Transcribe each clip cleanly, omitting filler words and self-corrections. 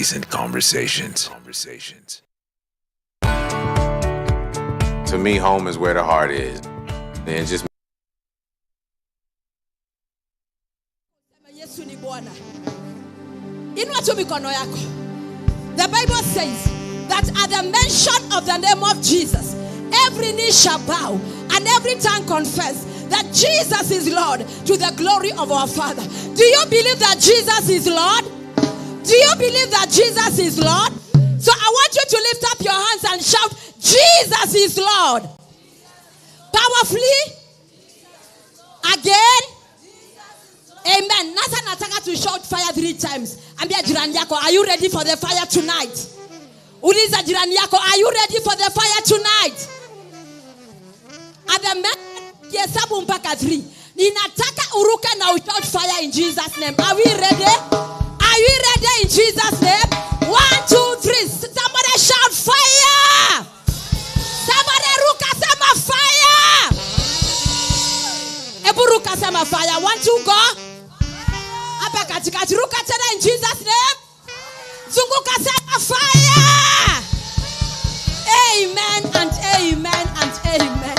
Seasoned Conversations. To me, home is where the heart is. And just Yesu ni Bwana. Inua tu mikono yako. The Bible says that at the mention of the name of Jesus, every knee shall bow and every tongue confess that Jesus is Lord, to the glory of our Father. Do you believe that Jesus is Lord? Do you believe that Jesus is Lord? So I want you to lift up your hands and shout, Jesus is Lord. Powerfully. Again. Amen. Nasa nataka to shout fire 3 times. Ambia jirani yako, are you ready for the fire tonight? Uliza jirani yako, are you ready for the fire tonight? At the hesabu mpaka 3. Ninataka uruke na shout fire in Jesus' name. Are we ready? Are we ready in Jesus' name? 1, 2, 3. Somebody shout fire. Somebody ruka sema fire. Ebu ruka sema fire. 1, 2, go. Hapa katikati ruka tena in Jesus' name. Zunguka sema fire. Amen and amen and amen.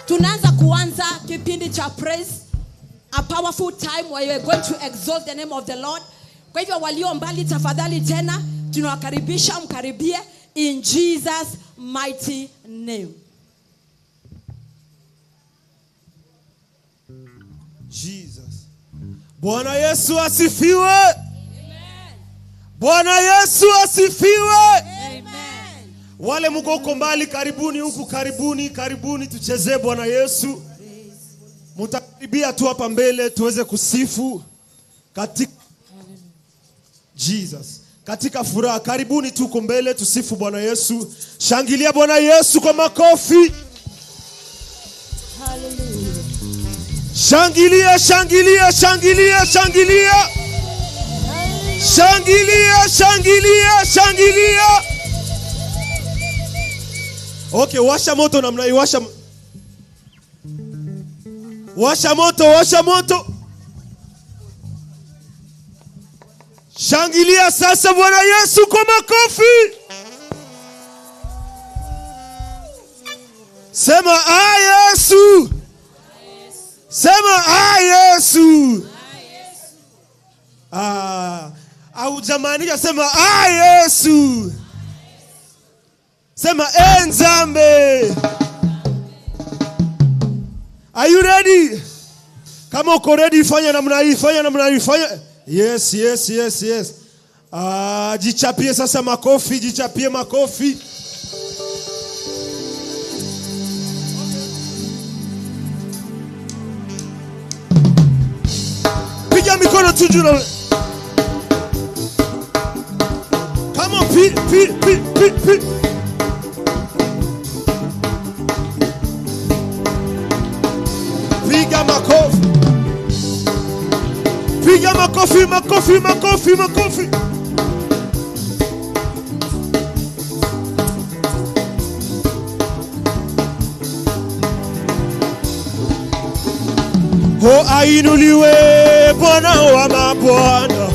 Tunaanza kuanza kipindi cha praise, a powerful time where you are going to exalt the name of the Lord. Kwa hivyo walio mbali tafadhali tena tunawakaribisha mkaribie in Jesus mighty name. Jesus. Bwana Yesu asifiwe. Amen. Bwana Yesu asifiwe. Amen. Wale mko huko mbali karibuni huku, karibuni, karibuni tuchezee Bwana Yesu. Mtakaribia tu hapa mbele tuweze kusifu katika Jesus. Katika furaha karibuni tu huko mbele tusifu Bwana Yesu. Shangilia Bwana Yesu kwa makofi. Hallelujah. Shangilia, shangilia, shangilia, shangilia. Shangilia, shangilia, shangilia. Okay, washa moto namna hii, washa. Washa moto, washa moto. Shangilia sasa Bwana Yesu kwa makofi. Sema a Yesu. Sema a Yesu. Ah, au jamani sema a Yesu. Sema enzambe. Are you ready? Kama uko ready fanya namna hii, fanya namna hii, fanya. Yes, yes, yes, yes. Ah, jichapie sasa makofi, jichapie makofi. Piga mikono tu juu. Come on, pi pi pi pi pi. Piga makofi. Piga makofi, makofi, makofi, makofi. Oh, ainuliwe Bwana wa mabwana,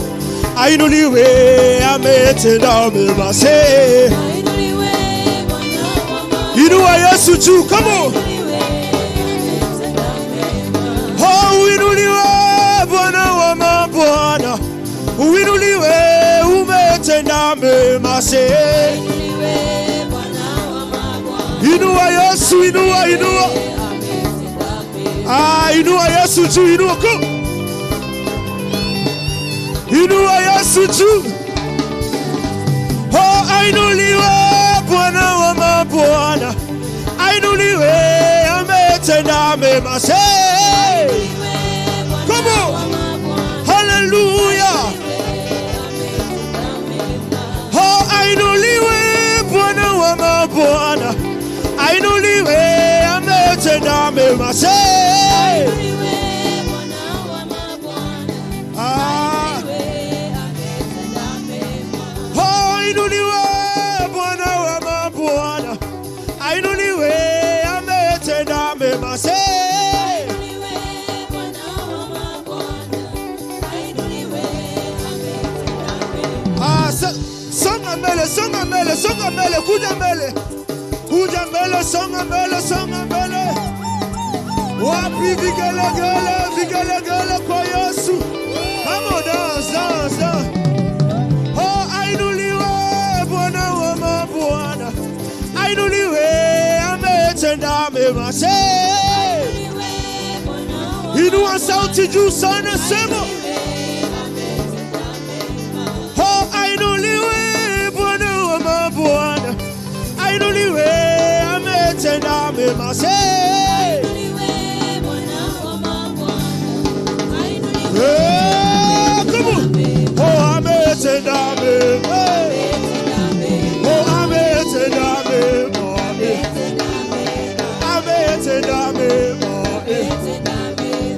ainuliwe ametenda mema. Ainuliwe Bwana wa mabwana. Inua Yesu juu, come on. Oh, uinuliwe Bwana wa mabwana, uinuliwe umetenda mema. Inua Yesu, inua, inua. Ah, inua Yesu juu, inua ko. Inua Yesu juu. Oh, ainuliwe Bwana wa mabwana, ainuliwe ametenda mema. Come on. Hallelujah. Oh, ainuliwe Bwana wa mabwana, ainuliwe ametenda mema. Ah. Oh, ainuliwe Bwana wa mabwana, ainuliwe ametenda mema. Ah, Songa mbele, songa mbele, songa mbele, kuja mbele. Kuja mbele, songa mbele, songa mbele. Wapi vigelegele, vigelegele kwa Yesu. Come on, dance, dance, dance. Oh, ainuliwe Bwana wa mabwana. Ainuliwe, ametenda mema. Say. Inua sauti juu sana, sema. Oh, ainuliwe Bwana wa mabwana. Ainuliwe, ametenda mema. Say. Hey, come on. Oh, ametenda mema. Oh, ametenda mema. Ametenda mema.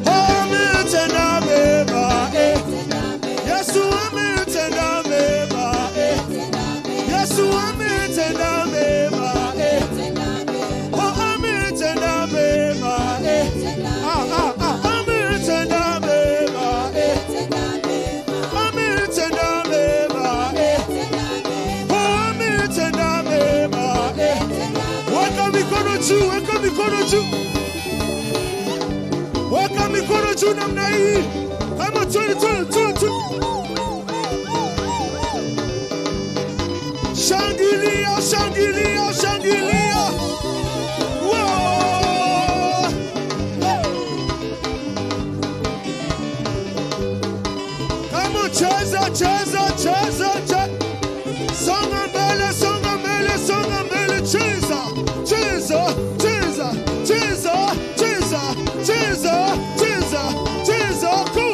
Oh, ametenda mema. Yesu ametenda mema. Yesu ametenda mema. Oh, ametenda mema. Ah, ah, ah, ametenda mema. Ametenda mema. Oh, ametenda mema. Weka mikono juu, weka mikono juu. Weka mikono juu namna hii. Kama twende, twende, twende, twende. Shangilia, shangilia, shangilia. Wow! Kama cheza, cheza, cheza, cheza. Songa mbele, songa mbele, songa mbele, cheza, cheza, cheza, cheza, cheza, cheza, cheza, cheza, ku.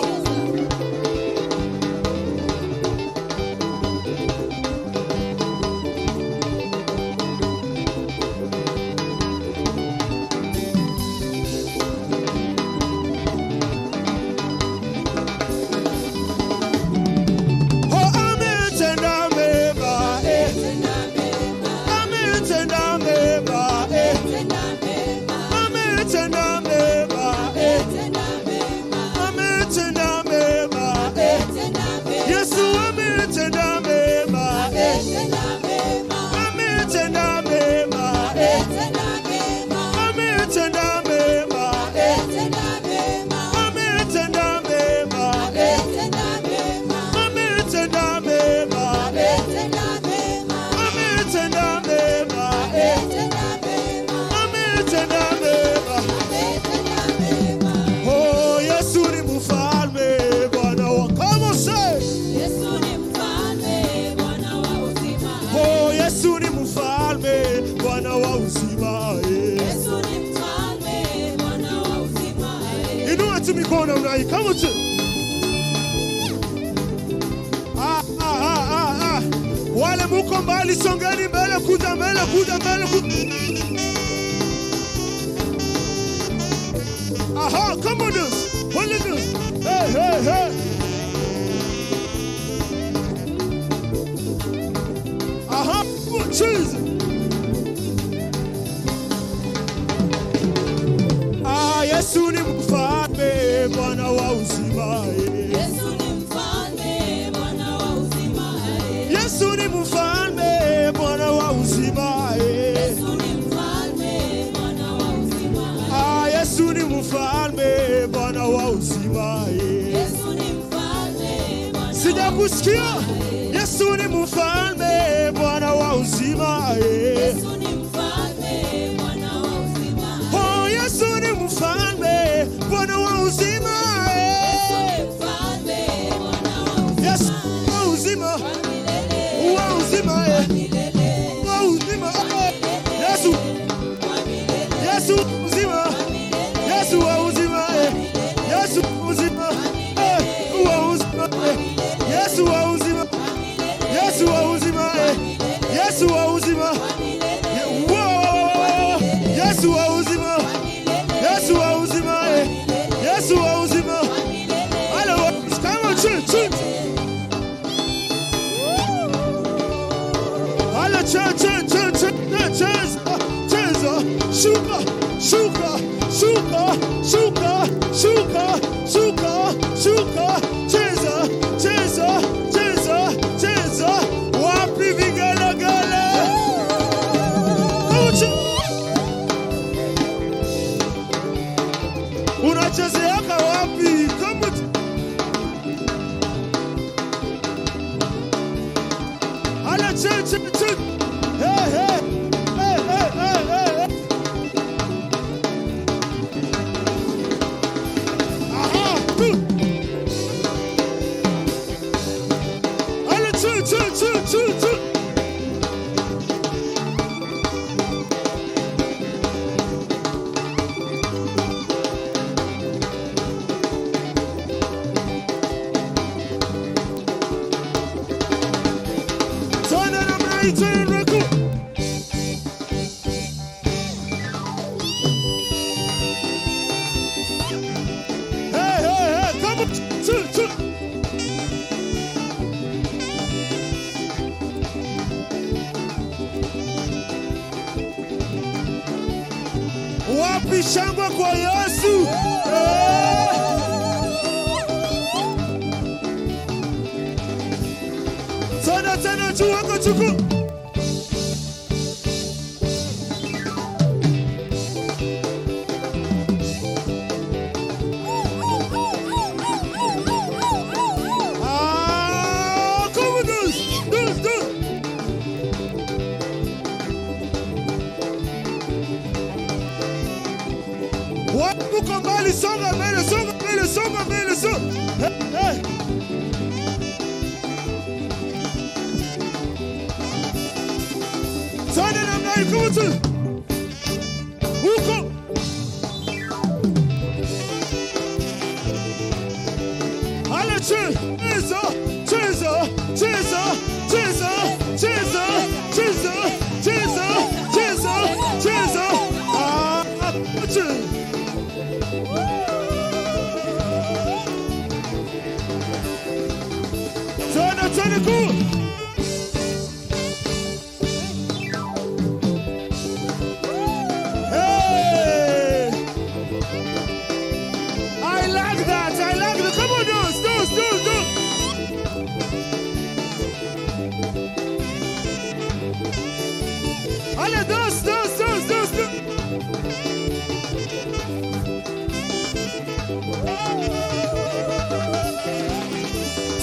Oh, ametenda mema, eh. Ametenda mema, eh. Ametenda mema, eh. Ametenda mema, eh. Yesu ametenda mema, eh. Ametenda mema, eh. Ametenda mema, eh. Ametenda mema, eh. Ametenda mema, eh. Ametenda mema, eh. Ametenda mema. Oh, Yesu ni mfalme, Bwana wa. Come on, say. Oh, Yesu ni mfalme, Bwana wa uzima. Eh. Inua tu mikono namna hii. Come on, tu. Ah, ah, ah, ah, ah. Wale muko mbali, songeni mbele, kuja mbele, kuja mbele, kuja. Aha, come on this. Holy this. Hey, hey, hey. Aha, Jesus. Ah, Yesu ni mfalme, Bwana wa uzima. Eh. Yesu ni mfalme, Bwana wa uzima. Eh. Ah, Yesu ni mfalme, Bwana wa uzima. Eh. Sijakusikia. Yesu ni mfalme, Bwana wa uzima. Eh. Oh, Yesu ni mfalme, Bwana wa uzima. Eh. Yesu wa uzima, wa uzima, eh. Wa uzima, eh. Yesu, Yesu uzima, Yesu wa uzima, eh. Yesu uzima, eh. Wa uzima, eh. Yesu wa uzima, Yesu wa uzima, eh. Yesu wa uzima. Wow! Yesu wa uzima, Yesu wa uzima, eh. Yesu wa uzima. Hello, come on, chill, chill. Hello, chill, chill, chill, chill, chill, cheza, shuka, shuka, shuka, shuka, shuka, shuka, shuka, cheza, cheza, cheza, cheza. Wapi. Wapi shangwe kwa Yesu? Tena tena juu wako chuku. Ah, come on, dance, dance, dance. Uko mbali, songa mbele, songa mbele, songa mbele, songa. Hey, hey. Twende namna hii, come on. Huko. Ale cheza, cheza, cheza, cheza, cheza, cheza, cheza, cheza, cheza. Ah, cheza. Tena tena ku. Hey! I like that. I like that. Come on, dance, dance, dance, dance. Allez, dance, dance, dance, dance, dance.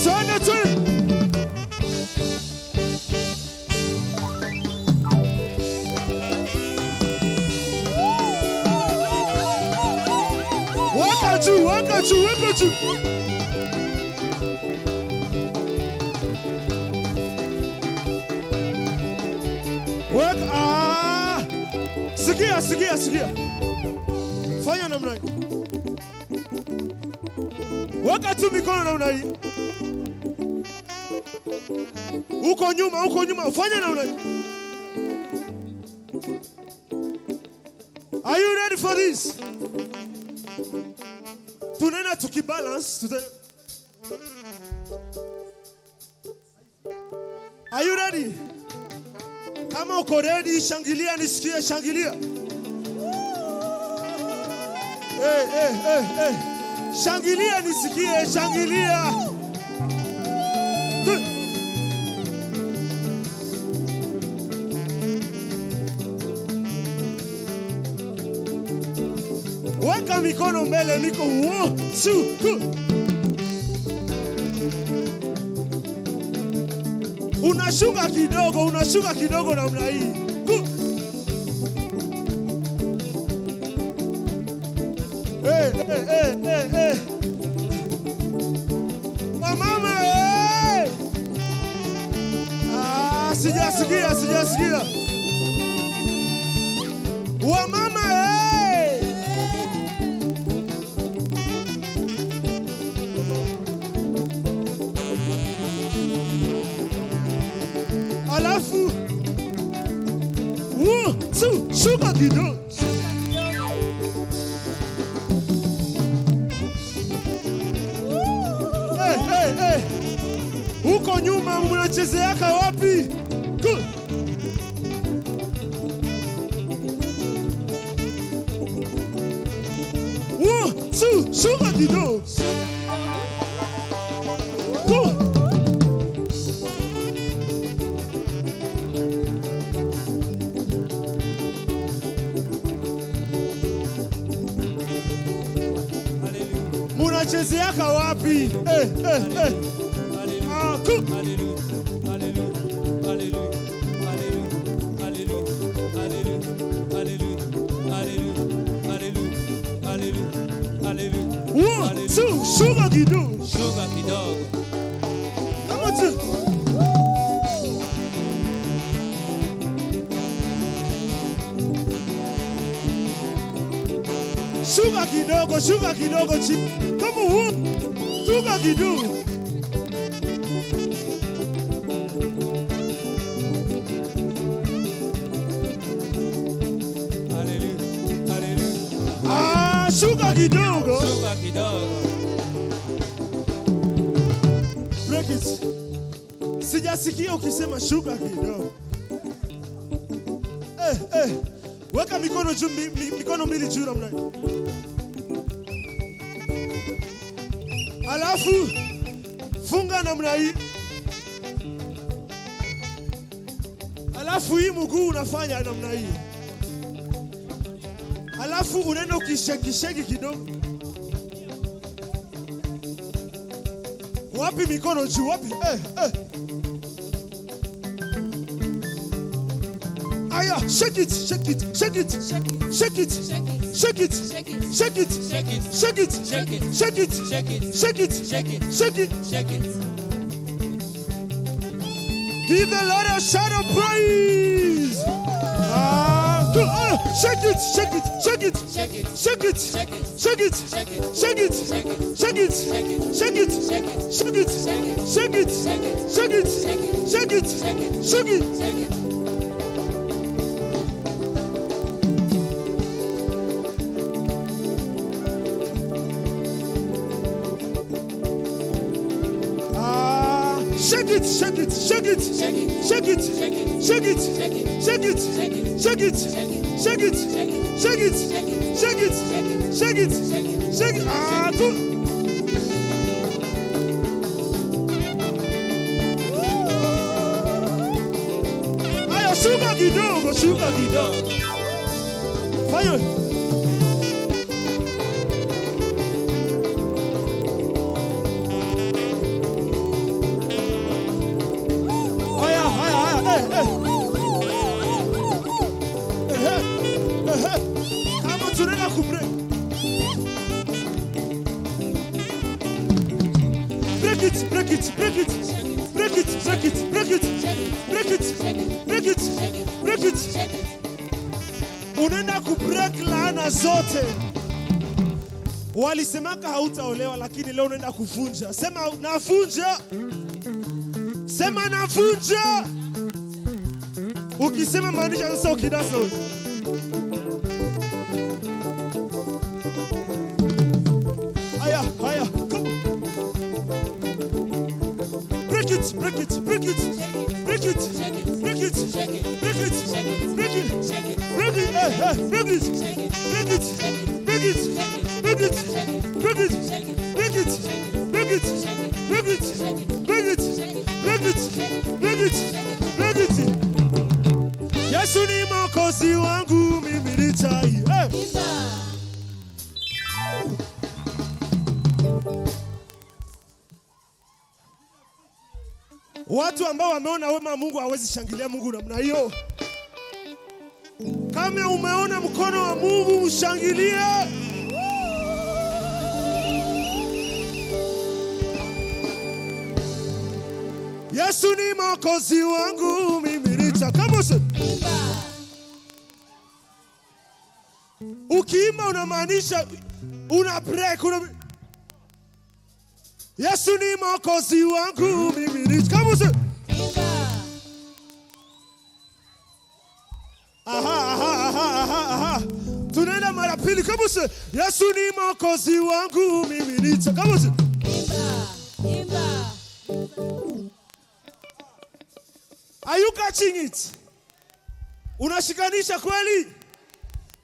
Tena tena. Weka juu, weka juu, weka juu. Weka, ah. Sikia, sikia, sikia. Fanya namna hii. Weka tu mikono namna hii. Uko nyuma, fanya namna hii. Are you ready for this? Tunaenda tukibalance. Are you ready? Kama uko ready, shangilia nisikie, shangilia. Hey, hey, hey, hey. Shangilia nisikie, shangilia. Weka mikono mbele, miko 1 2 3. Unashuka kidogo, unashuka kidogo namna hii. Hey, hey, hey, hey, hey. Mama, hey. Ah, sijasikia, sijasikia. Wamama, hey. Alafu 1 2 shuka kidogo. Hey, hey, hey. Huko nyuma mnachezeaka wapi? Good. 1 2 shuka kidogo. Good. Munachezeaka wapi? Eh, eh, eh. Ah, cook. One, two, sugar kidogo. Sugar kidogo. Kama tu. Sugar kidogo, sugar kidogo chi. Kama hu. Sugar kidogo. Hallelujah. Hallelujah. Ah, sugar kidogo. Sugar kidogo. Break it. Sijasikia ukisema sugar kidogo. Eh, eh. Weka mikono juu, mikono mbili juu namna hii. Alafu funga namna hii. Alafu hii mguu unafanya namna hii. Alafu unaenda ukisheki kidogo. Wapi mikono juu? Wapi? Aya, shake it, shake it, shake it, shake it, shake it, shake it, shake it, shake it, shake it, shake it, Shake it. Give the Lord a shout of praise. Shake it, shake it, shake it, Shake it. shake it, Shake it. shake it, Shake it. shake it, Shake it. shake it, Shake it. shake it, Shake it. shake it, Shake it. shake it, shake it, Shake it. shake it, Shake it. shake it. Shake it. Shake it, shake it, shake it, Shake it. shake it, Shake it. shake it, Shake it. shake it, Shake it. shake it, Shake it. shake it, Shake shake it. it, shake it, Shake it. shake it, Shake it. shake it. Two. Aya, shuka kidogo, shuka kidogo. Fanya. Haya, haya, haya. Kama tunaenda kubreak. Break it, break it, break it. Break it, break it, break it. Break it, break it, break it. Unaenda kubreak laana zote. Walisemaka hautaolewa, lakini leo unaenda kuvunja. Sema navunja. Sema navunja. Ukisema maanisha sasa ukidasa wewe. Haya, haya, come. Break it, break it, break it, break it, break it, break it, break it, break it, break it, break it, break it, break it, break it, break it, break it, break it, break it, break it, break it, break it. Yesu ni Mwokozi wangu, mimi nitai. Hey. Watu ambao wameona wema wa Mungu hawezi shangilia Mungu namna hiyo. Kama umeona mkono wa Mungu mshangilie. Yesu ni Mwokozi wangu, mimi nita. Ukiimba unamaanisha una break, una... Yesu ni Mwokozi wangu, mimi nita. Kama usi... Aha, aha, aha, aha, aha. Tunaenda mara pili. Kama usi... Yesu ni Mwokozi wangu, mimi nita. Kama usi... Are you catching it? Unashikanisha kweli?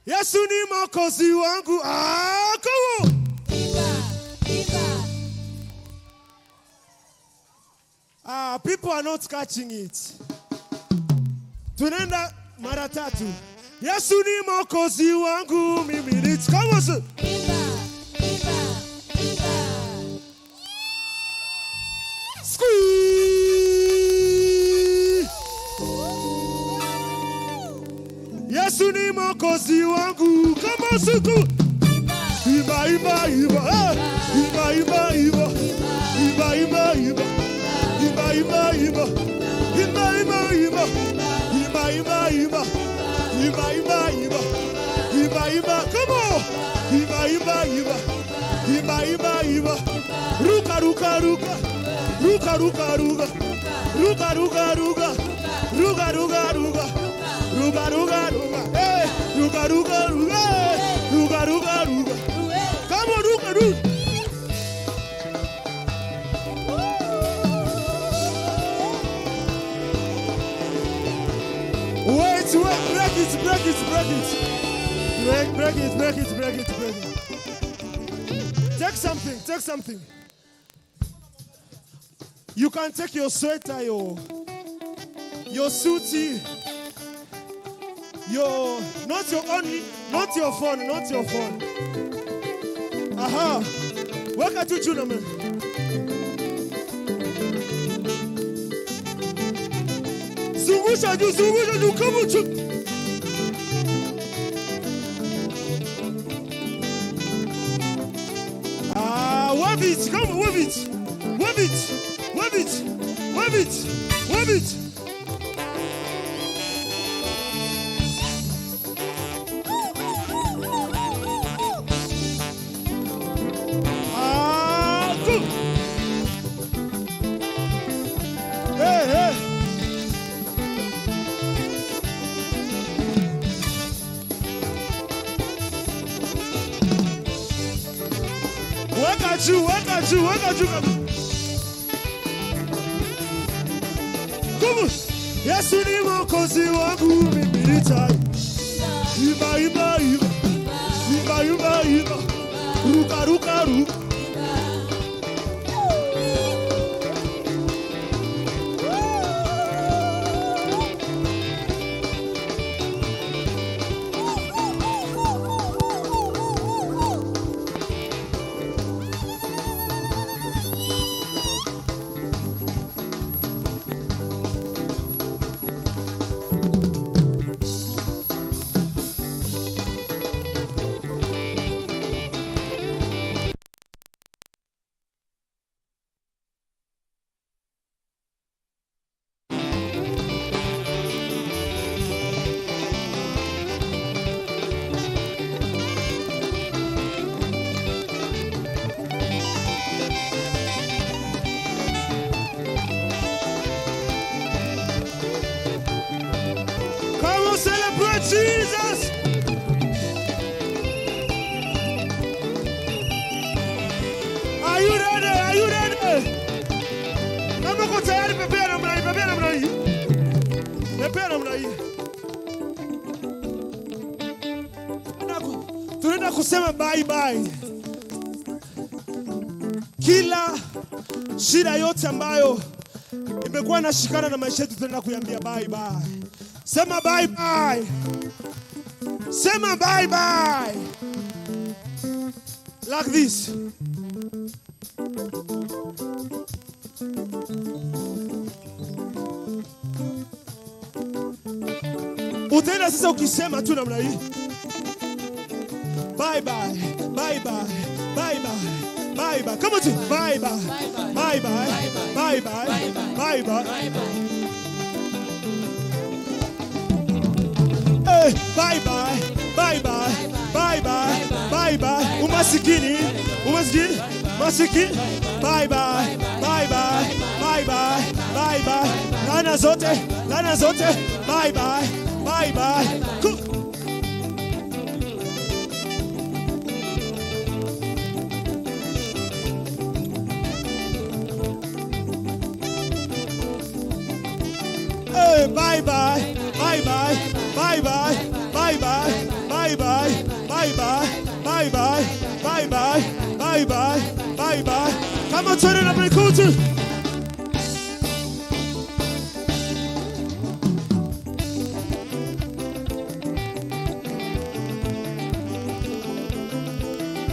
Yesu ni Mwokozi wangu. Ah, come on. Ah, people are not catching it. Tunaenda mara tatu. Yesu ni Mwokozi wangu, mimi ni. Come on, sir. Squeeze. Yesu ni Mwokozi wangu. Come on, siku. Imba, imba, imba. Imba, imba, imba. Imba, imba, imba. Imba, imba, imba. Imba, imba, imba. Imba, imba, imba. Imba, imba, imba. Imba, imba. Come on. Imba, imba, imba. Imba, imba, imba. Ruka, ruka, ruka. Ruka, ruka, ruka. Ruka, ruka, ruka. Ruka, ruka, ruka. Ruka, ruka, ruka. Hey. Ruka, ruka, ruka. Hey. Ruka, ruka, ruka. Come on, ruka, ruka. Wait, wait, break it, break it, break it. Break, break it, break it, break it, break it. Take something, take something. You can take your sweater, your suit, your not your only, not your phone, not your phone. Aha. Weka tu juu na mimi. Zungusha juu, zungusha juu kama juu. Ah, wave it, come on, wave it. Wave it, wave it, wave it, wave it. Ah, good. Hey, hey. Weka juu, weka juu, weka juu. Come on. Yesu ni mwokozi wangu mimi nitaimba, imba, imba, imba, imba, imba, ruka, ruka, ruka. Come on, celebrate Jesus. Are you ready? Are you ready? Kama uko tayari, pepea namna hii, pepea namna hii. Pepea namna hii. Tunaenda kusema bye bye. Kila shida yote ambayo imekuwa inashikana na maisha yetu tunaenda kuiambia bye bye. Sema bye bye. Sema bye bye. Like this. Utaenda sasa ukisema tu namna hii. Bye bye, bye bye, bye bye, bye bye. Come on, bye bye, bye bye, bye bye, bye bye. Hey, bye bye, bye bye, bye bye, bye bye. Umasikini, umasikini, masikini. Bye bye, bye bye, bye bye, bye bye. Lana zote, lana zote. Bye bye, bye bye. Cool. Hey, bye bye, bye bye, bye bye, bye bye, bye bye, bye bye, bye bye, bye bye, bye bye, bye bye. Come on, turn it up and cool too.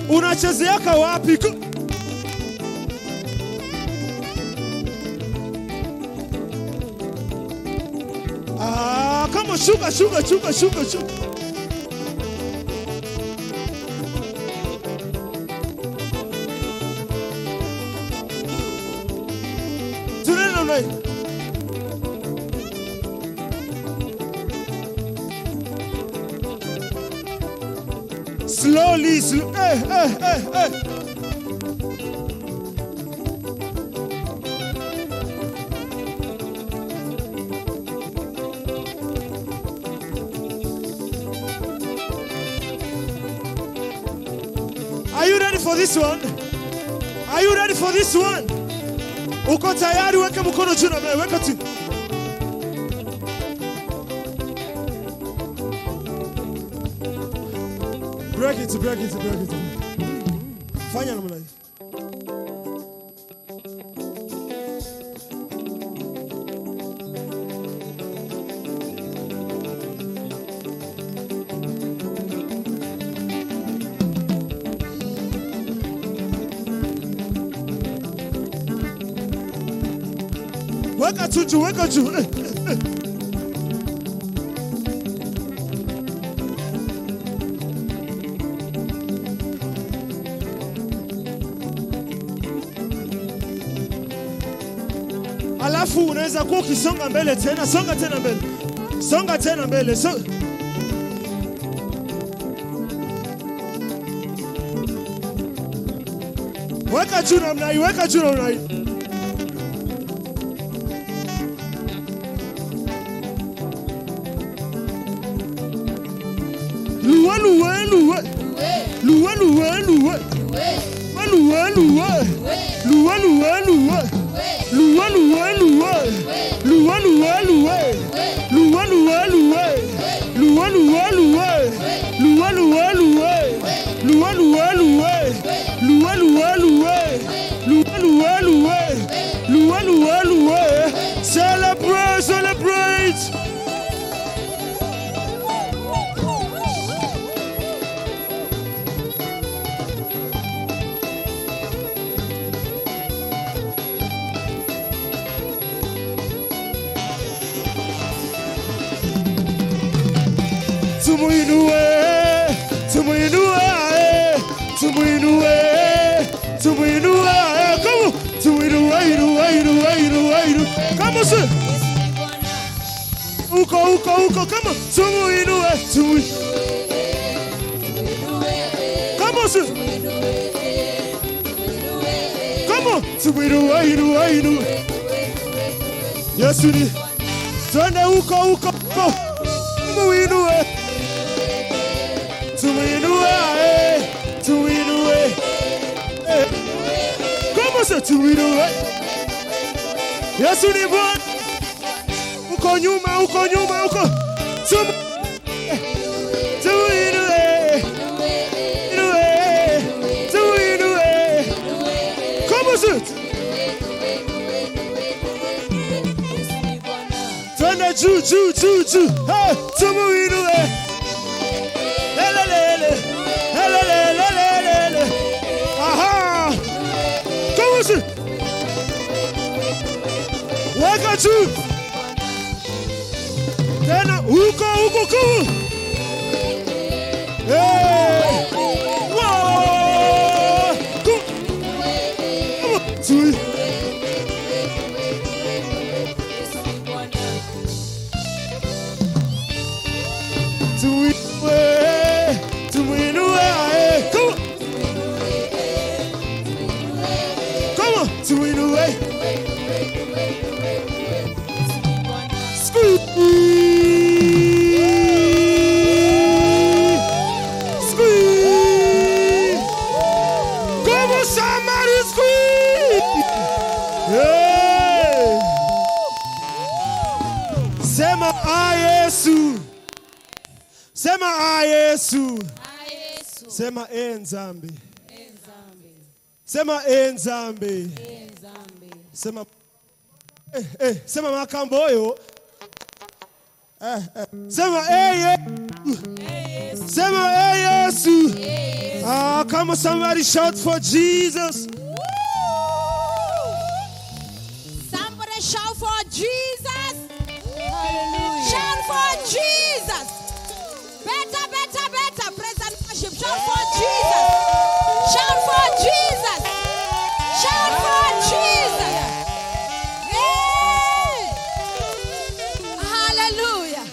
Unachezeaka wapi? Ah, come on, shuka, shuka, shuka, shuka, shuka. Tunaenda namna hii. Slowly, slow. Hey, hey, hey, hey. Are you ready for this one? Are you ready for this one? Uko tayari? Weka mkono juu na mbele, weka tu. Break it, break it, break it. Fanya namna hii. Weka tu juu, weka juu. Eh, eh, eh. Alafu unaweza kuwa ukisonga mbele tena, songa tena mbele, songa tena mbele. So... Weka juu namna hii, weka juu namna hii. Luwe, luwe, luwe. Luwe, luwe, luwe. Luwe, luwe. Luwe, luwe, luwe. Luwe, luwe, luwe. Luwe, luwe, luwe. Luwe, luwe, luwe. Luwe, luwe, luwe. Luwe, luwe, luwe. Luwe, luwe, luwe. Luwe, luwe, luwe. Luwe, luwe, luwe. Luwe, luwe, luwe. Celebrate, celebrate. Tumuinue, tumuinue, tumuinue, tumuinue, come on, tumuinue, inue, inue, inue, inue, come on, sir. Uko, uko, uko, come on, tumuinue, tumuinue, come on, sir. Come on, tumuinue, inue, inue. Yesu ni, twende uko, uko, uko, tumuinue. Tumuinue, tumuinue. Come on, sir, tumuinue. Yesu ni Bwana. Uko nyuma, uko nyuma, uko. Tumuinue. Inue. Tumuinue. Come on, sir. Twende juu, juu, juu, juu. Hey, tumuinue. Lelelele. Lelelelelele. Aha. Come on, sir. Weka juu. Tena huko huko huko. Hey. Wow. Go. Come on. Tui. Tumuinue, tumuinue, come on. Come on, tumuinue. Squeeze. Squeeze. Come on, somebody squeeze. Hey. Sema a Yesu. Sema a Yesu. Sema e Nzambi. Sema e Nzambi. Sema sema makamboyo. Sema e Yesu. Sema e Yesu. Ah, come on, somebody shout for Jesus. Somebody shout for Jesus. Hallelujah. Shout for Jesus. Better, better, better. Praise and worship. Shout for Jesus. Shout for Jesus. Shout for Jesus. Hey. Hallelujah.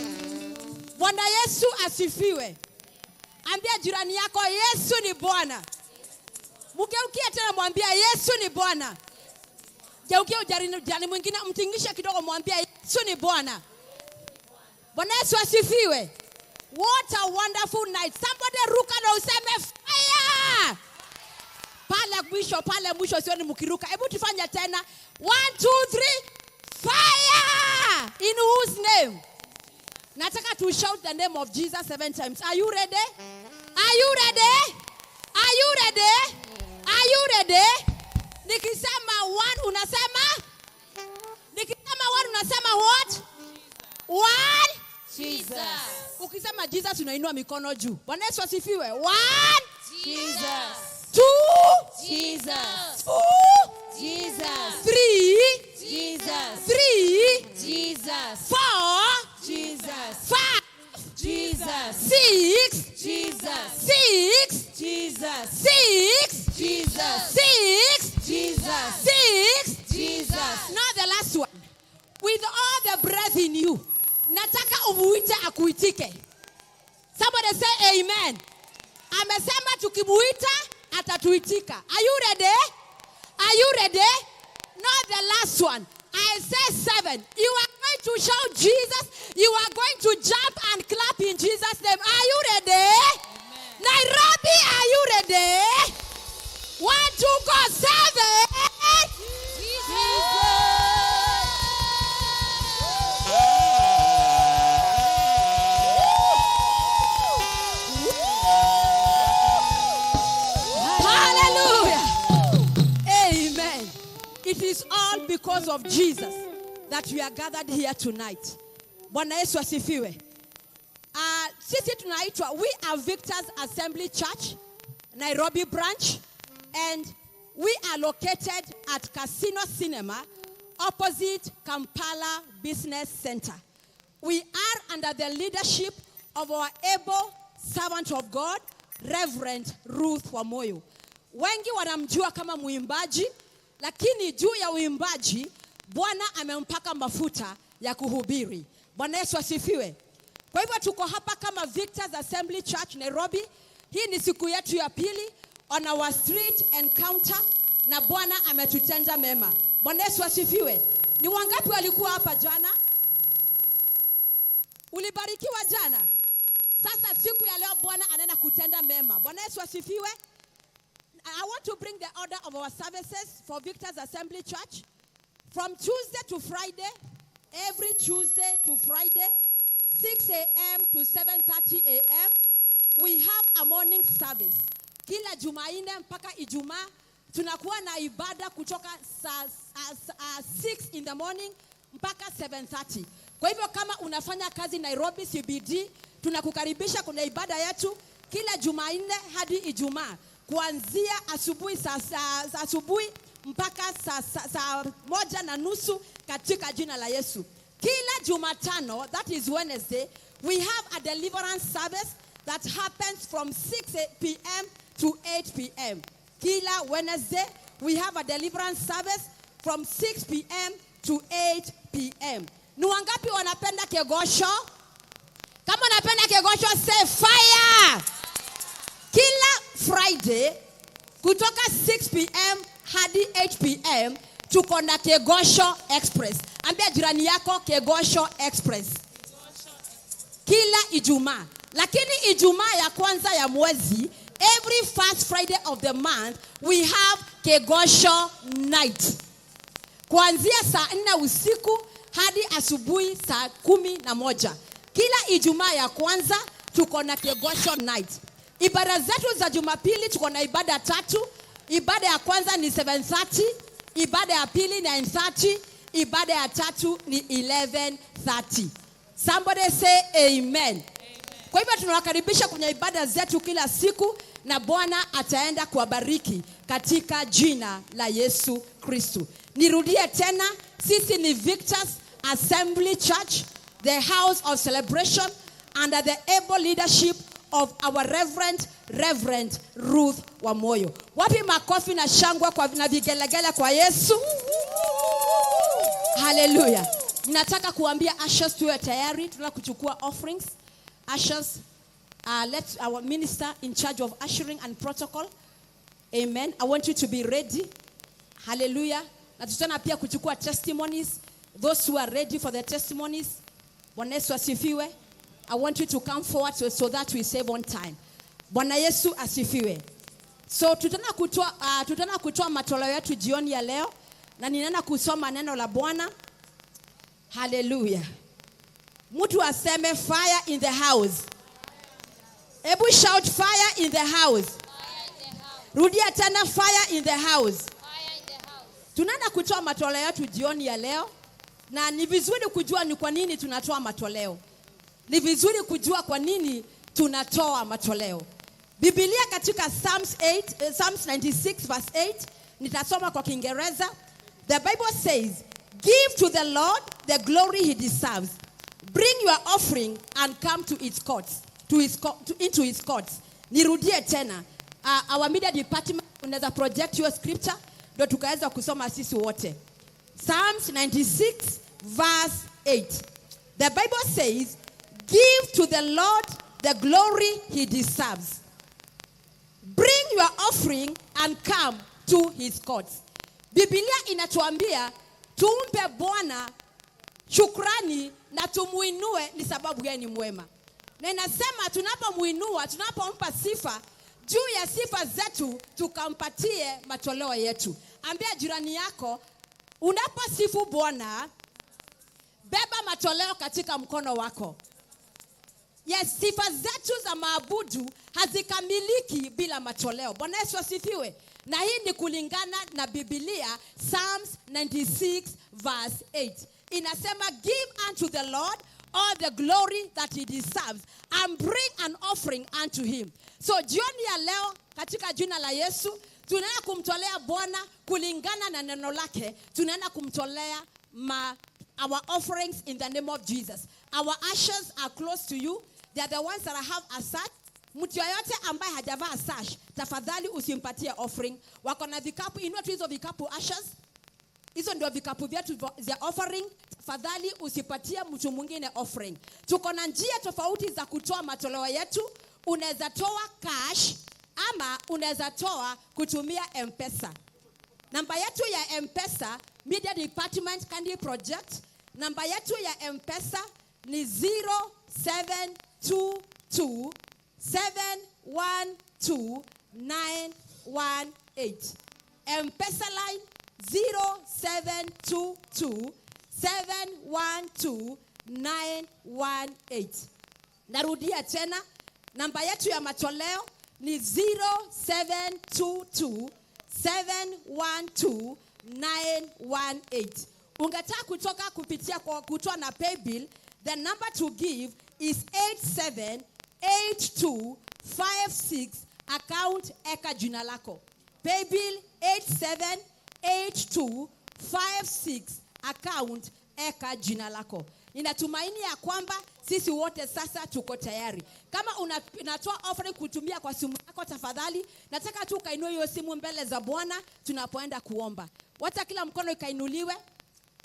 Bwana Yesu asifiwe. Ambia jirani yako Yesu ni Bwana. Mgeukie tena mwambia Yesu ni Bwana. Geukia jirani mwingine mtingishe kidogo mwambia Yesu ni Bwana. Bwana Yesu asifiwe. What a wonderful night. Somebody ruka na useme fire. Pale mwisho sioni mkiruka. Hebu tufanye tena. 1 2 3 fire. In whose name? Nataka to shout the name of Jesus 7 times. Are you ready? Are Are you ready? Are you ready? Are you ready? Nikisema one unasema? Nikisema one unasema what? One. Jesus. Ukisema Jesus unainua mikono juu. Bwana Yesu asifiwe. One. Jesus. Two. Jesus. Two. Jesus. Three. Jesus. Three. Jesus. Four. Jesus. Five. Jesus. Six. Jesus. Six. Jesus. Six. Jesus. Six. Jesus. Six. Jesus. Now the last one. With all the breath in you. Nataka umuite akuitike. Somebody say amen. Amesema tukimuita atatuitika. Are you ready? Are you ready? Not the last one. I say seven. You are going to shout Jesus. You are going to jump and clap in Jesus' name. Are you ready? Amen. Nairobi, are you ready? 1, 2, go, 7. Hallelujah. Amen. It is all because of Jesus that we are gathered here tonight. Bwana Yesu asifiwe. Sisi tunaitwa, we are Victors Assembly Church, Nairobi branch, and we are located at Casino Cinema, opposite Kampala Business Center. We are under the leadership of our able servant of God, Reverend Ruth Wamoyo. Wengi wanamjua kama muimbaji, lakini juu ya uimbaji, Bwana amempaka mafuta ya kuhubiri. Bwana Yesu asifiwe. Kwa hivyo tuko hapa kama Victors Assembly Church Nairobi. Hii ni siku yetu ya pili on our street encounter, na Bwana ametutenda mema. Bwana Yesu asifiwe. Ni wangapi walikuwa hapa jana? Ulibarikiwa jana? Sasa siku ya leo Bwana anaenda kutenda mema. Bwana Yesu asifiwe. I want to bring the order of our services for Victors Assembly Church. From Tuesday to Friday, every Tuesday to Friday, 6 a.m. to 7:30 a.m., we have a morning service. Kila Jumanne mpaka Ijumaa tunakuwa na ibada kutoka saa 6 in the morning mpaka 7:30. Kwa hivyo kama unafanya kazi Nairobi CBD, tunakukaribisha kuna ibada yetu kila Jumanne hadi Ijumaa kuanzia asubuhi saa asubuhi mpaka saa 1:30 katika jina la Yesu. Kila Jumatano, that is Wednesday, we have a deliverance service that happens from 6 p.m. to 8 p.m. Kila Wednesday, we have a deliverance service from 6 p.m. to 8 p.m. Ni wangapi wanapenda kegosho? Kama unapenda kegosho, say fire! Kila Friday, kutoka 6 p.m. hadi 8 p.m. tuko na Kegosho Express. Ambia jirani yako Kegosho Express. Kila Ijumaa. Lakini Ijumaa ya kwanza ya mwezi, every first Friday of the month, we have Kegosho Night. Kuanzia saa 4 usiku hadi asubuhi saa 11. Kila Ijumaa ya kwanza tuko na Kegosho Night. Ibada zetu za Jumapili tuko na ibada tatu. Ibada ya kwanza ni 7:30, ibada ya pili 9:30, ibada ya tatu ni 11:30. Somebody say amen. Kwa hivyo tunawakaribisha kwenye ibada zetu kila siku, na Bwana ataenda kuwabariki katika jina la Yesu Kristo. Nirudie tena, sisi ni Victors Assembly Church, the house of celebration, under the able leadership of our Reverend Ruth Wamoyo. Wapi makofi na shangwe kwa na vigelegele kwa Yesu? Hallelujah. Nataka kuambia ushers tuwe tayari, tunataka kuchukua offerings. Ushers, let our minister in charge of ushering and protocol. Amen. I want you to be ready. Hallelujah. Na tutaona pia kuchukua testimonies. Those who are ready for the testimonies. Bwana Yesu asifiwe. I want you to come forward so that we save on time. Bwana Yesu asifiwe. So tutaenda kutoa matoleo yetu jioni ya leo, na ninaenda kusoma neno la Bwana. Hallelujah. Mtu aseme fire in the house. Hebu shout fire in the house. Fire in the house. Rudia tena, fire in the house. Fire in the house. Tunaenda kutoa matoleo yetu jioni ya leo, na ni vizuri kujua ni kwa nini tunatoa matoleo. Ni vizuri kujua kwa nini tunatoa matoleo. Biblia katika Psalms 8, Psalms 96 verse 8, nitasoma kwa Kiingereza. The Bible says, "Give to the Lord the glory he deserves. Bring your offering and come to its courts, to his, to, into his courts." Nirudie tena. Our media department, unaweza project your scripture ndio tukaweza kusoma sisi wote. Psalms 96 verse 8. The Bible says, "Give to the Lord the glory he deserves. Bring your offering and come to his courts." Biblia inatuambia tumpe Bwana shukrani na tumuinue, ni sababu yeye ni mwema. Na inasema tunapomuinua, tunapompa sifa, juu ya sifa zetu tukampatie matoleo yetu. Ambia jirani yako, unaposifu Bwana, beba matoleo katika mkono wako. Yes, sifa zetu za maabudu hazikamiliki bila matoleo. Bwana Yesu asifiwe. Na hii ni kulingana na Biblia, Psalms 96 verse 8. Inasema, "Give unto the Lord all the glory that he deserves and bring an offering unto him." So jioni ya leo, katika jina la Yesu, tunaenda kumtolea Bwana kulingana na neno lake. Tunaenda kumtolea our offerings in the name of Jesus. Our ushers are close to you. They are the ones that have a sash. Mtu yoyote ambaye hajavaa sash, tafadhali usimpatie offering. Wako na vikapu, inua tu hizo vikapu, ushers. Hizo ndio vikapu vyetu vya offering. Tafadhali usipatie mtu mwingine offering. Tuko na njia tofauti za kutoa matoleo yetu. Unaweza toa cash ama unaweza toa kutumia M-Pesa. Namba yetu ya M-Pesa, Media Department Candy Project, namba yetu ya M-Pesa ni 0722 712 918. M-Pesa line 0722 712 918. Narudia tena, namba yetu ya matoleo ni 0722 712 918. Ungetaka kutoka kupitia kwa kutoa na paybill, the number to give is 878256, account eka jina lako. Paybill 878256, account eka jina lako. Ninatumaini ya kwamba sisi wote sasa tuko tayari. Kama unatoa offering kutumia kwa simu yako, tafadhali nataka tu ukainue hiyo simu mbele za Bwana tunapoenda kuomba. Wacha kila mkono ikainuliwe.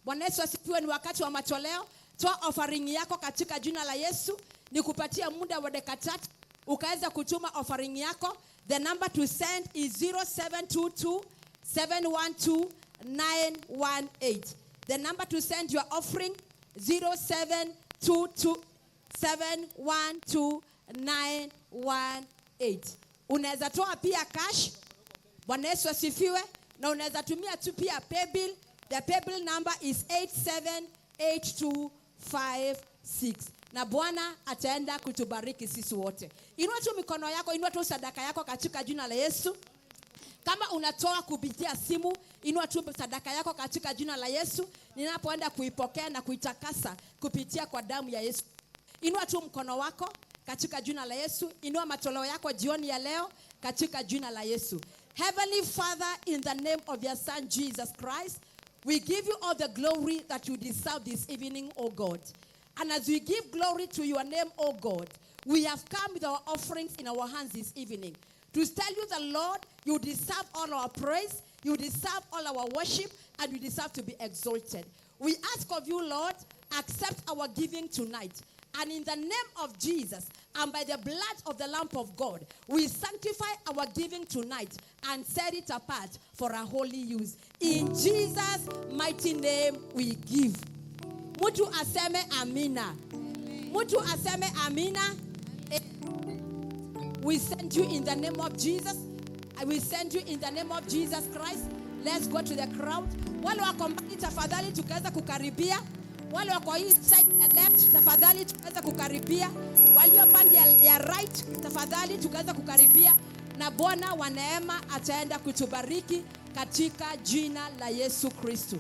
Bwana Yesu asifiwe. Ni wakati wa matoleo. Toa offering yako katika jina la Yesu. Nikupatia muda wa dakika 3 ukaweza kutuma offering yako. The number to send is 0722 712 918. The number to send your offering, 0722 712 918. Unaweza toa pia cash. Bwana Yesu asifiwe. Na unaweza tumia tu pia paybill. The paybill number is 878256. Na Bwana ataenda kutubariki sisi wote. Inua tu mikono yako, inua tu sadaka yako katika jina la Yesu. Kama unatoa kupitia simu, inua tu sadaka yako katika jina la Yesu. Ninapoenda kuipokea na kuitakasa kupitia kwa damu ya Yesu. Inua tu mkono wako katika jina la Yesu. Inua matoleo yako jioni ya leo katika jina la Yesu. Heavenly Father, in the name of your Son Jesus Christ, we give you all the glory that you deserve this evening, O God. And as we give glory to your name, O God, we have come with our offerings in our hands this evening to tell you the Lord, you deserve all our praise, you deserve all our worship, and you deserve to be exalted. We ask of you, Lord, accept our giving tonight. And in the name of Jesus and by the blood of the Lamb of God, we sanctify our giving tonight and set it apart for our holy use. In Jesus' mighty name we give. Mtu aseme amina. Mtu aseme amina. We send you in the name of Jesus. I will send you in the name of Jesus Christ. Let's go to the crowd. Wale wako mbali tafadhali tukaweza kukaribia. Wale wako hii side ya left, tafadhali tukaweza kukaribia. Walio pande ya right, tafadhali tukaweza kukaribia, na Bwana wa neema ataenda kutubariki katika jina la Yesu Kristo.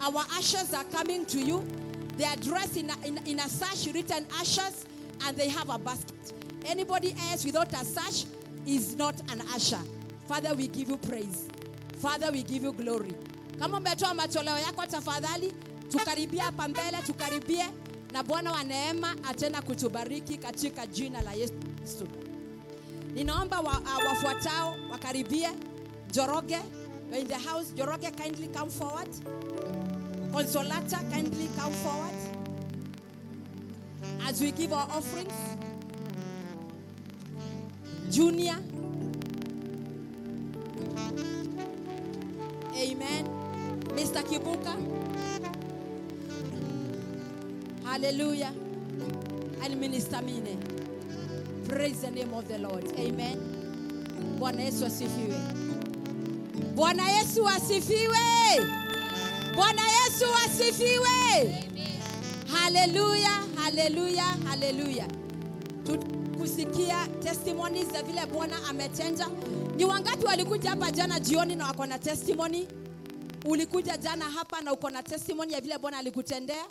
Our ushers are coming to you. They are dressed in a sash written ushers, and they have a basket. Anybody else without a sash is not an usher. Father, we give you praise. Father, we give you glory. Kama umetoa matoleo yako, tafadhali tukaribia hapa mbele, tukaribie, na Bwana wa neema atenda kutubariki katika jina la Yesu Kristo. Ninaomba wafuatao wakaribie. Njoroge, you're in the house. Njoroge, kindly come forward. Consolata, kindly come forward as we give our offerings. Junior. Amen. Mr. Kibuka. Hallelujah. And Minister Mine. Praise the name of the Lord. Amen. Bwana Yesu asifiwe. Bwana Yesu asifiwe. Bwana Yesu asifiwe. Hallelujah, hallelujah, hallelujah. Kusikia testimonies za vile Bwana ametenda. Ni wangapi walikuja hapa jana jioni na wako na testimony? Ulikuja jana hapa na uko na testimony ya vile Bwana alikutendea?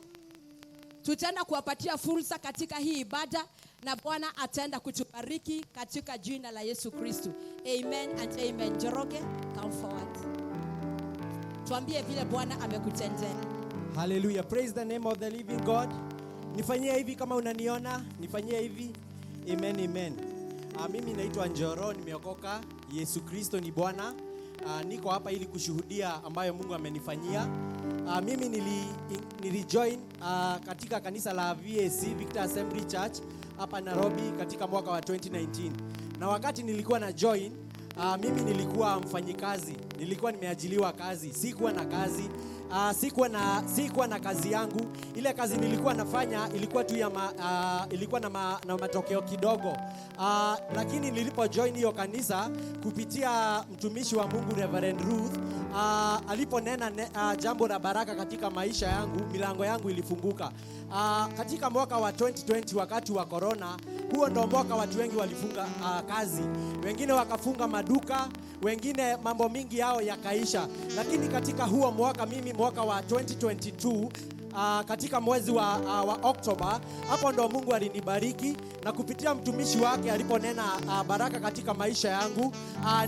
Tutaenda kuwapatia fursa katika hii ibada, na Bwana ataenda kutubariki katika jina la Yesu Kristo. Amen and amen. Njoroge, come forward. Tuambie vile Bwana amekutendea. Hallelujah. Praise the name of the living God. Nifanyie hivi kama unaniona, nifanyie hivi. Amen, amen. Mimi naitwa Njoro, nimeokoka. Yesu Kristo ni Bwana. Niko hapa ili kushuhudia ambayo Mungu amenifanyia. Mimi nilijoin katika kanisa la VAC, Victor Assembly Church hapa Nairobi katika mwaka wa 2019. Na wakati nilikuwa na join, mimi nilikuwa mfanyikazi, nilikuwa nimeajiliwa kazi, sikuwa na kazi. Sikuwa na kazi yangu. Ile kazi nilikuwa nafanya ilikuwa tu ya ilikuwa na matokeo kidogo. Lakini nilipo join hiyo kanisa kupitia mtumishi wa Mungu Reverend Ruth, aliponena jambo la baraka katika maisha yangu, milango yangu ilifunguka. Katika mwaka wa 2020 wakati wa corona, huo ndo mwaka watu wengi walifunga kazi. Wengine wakafunga maduka, wengine mambo mingi yao yakaisha. Lakini katika huo mwaka, mimi mwaka wa 2022, katika mwezi wa Oktoba, hapo ndo Mungu alinibariki na kupitia mtumishi wake aliponena baraka katika maisha yangu,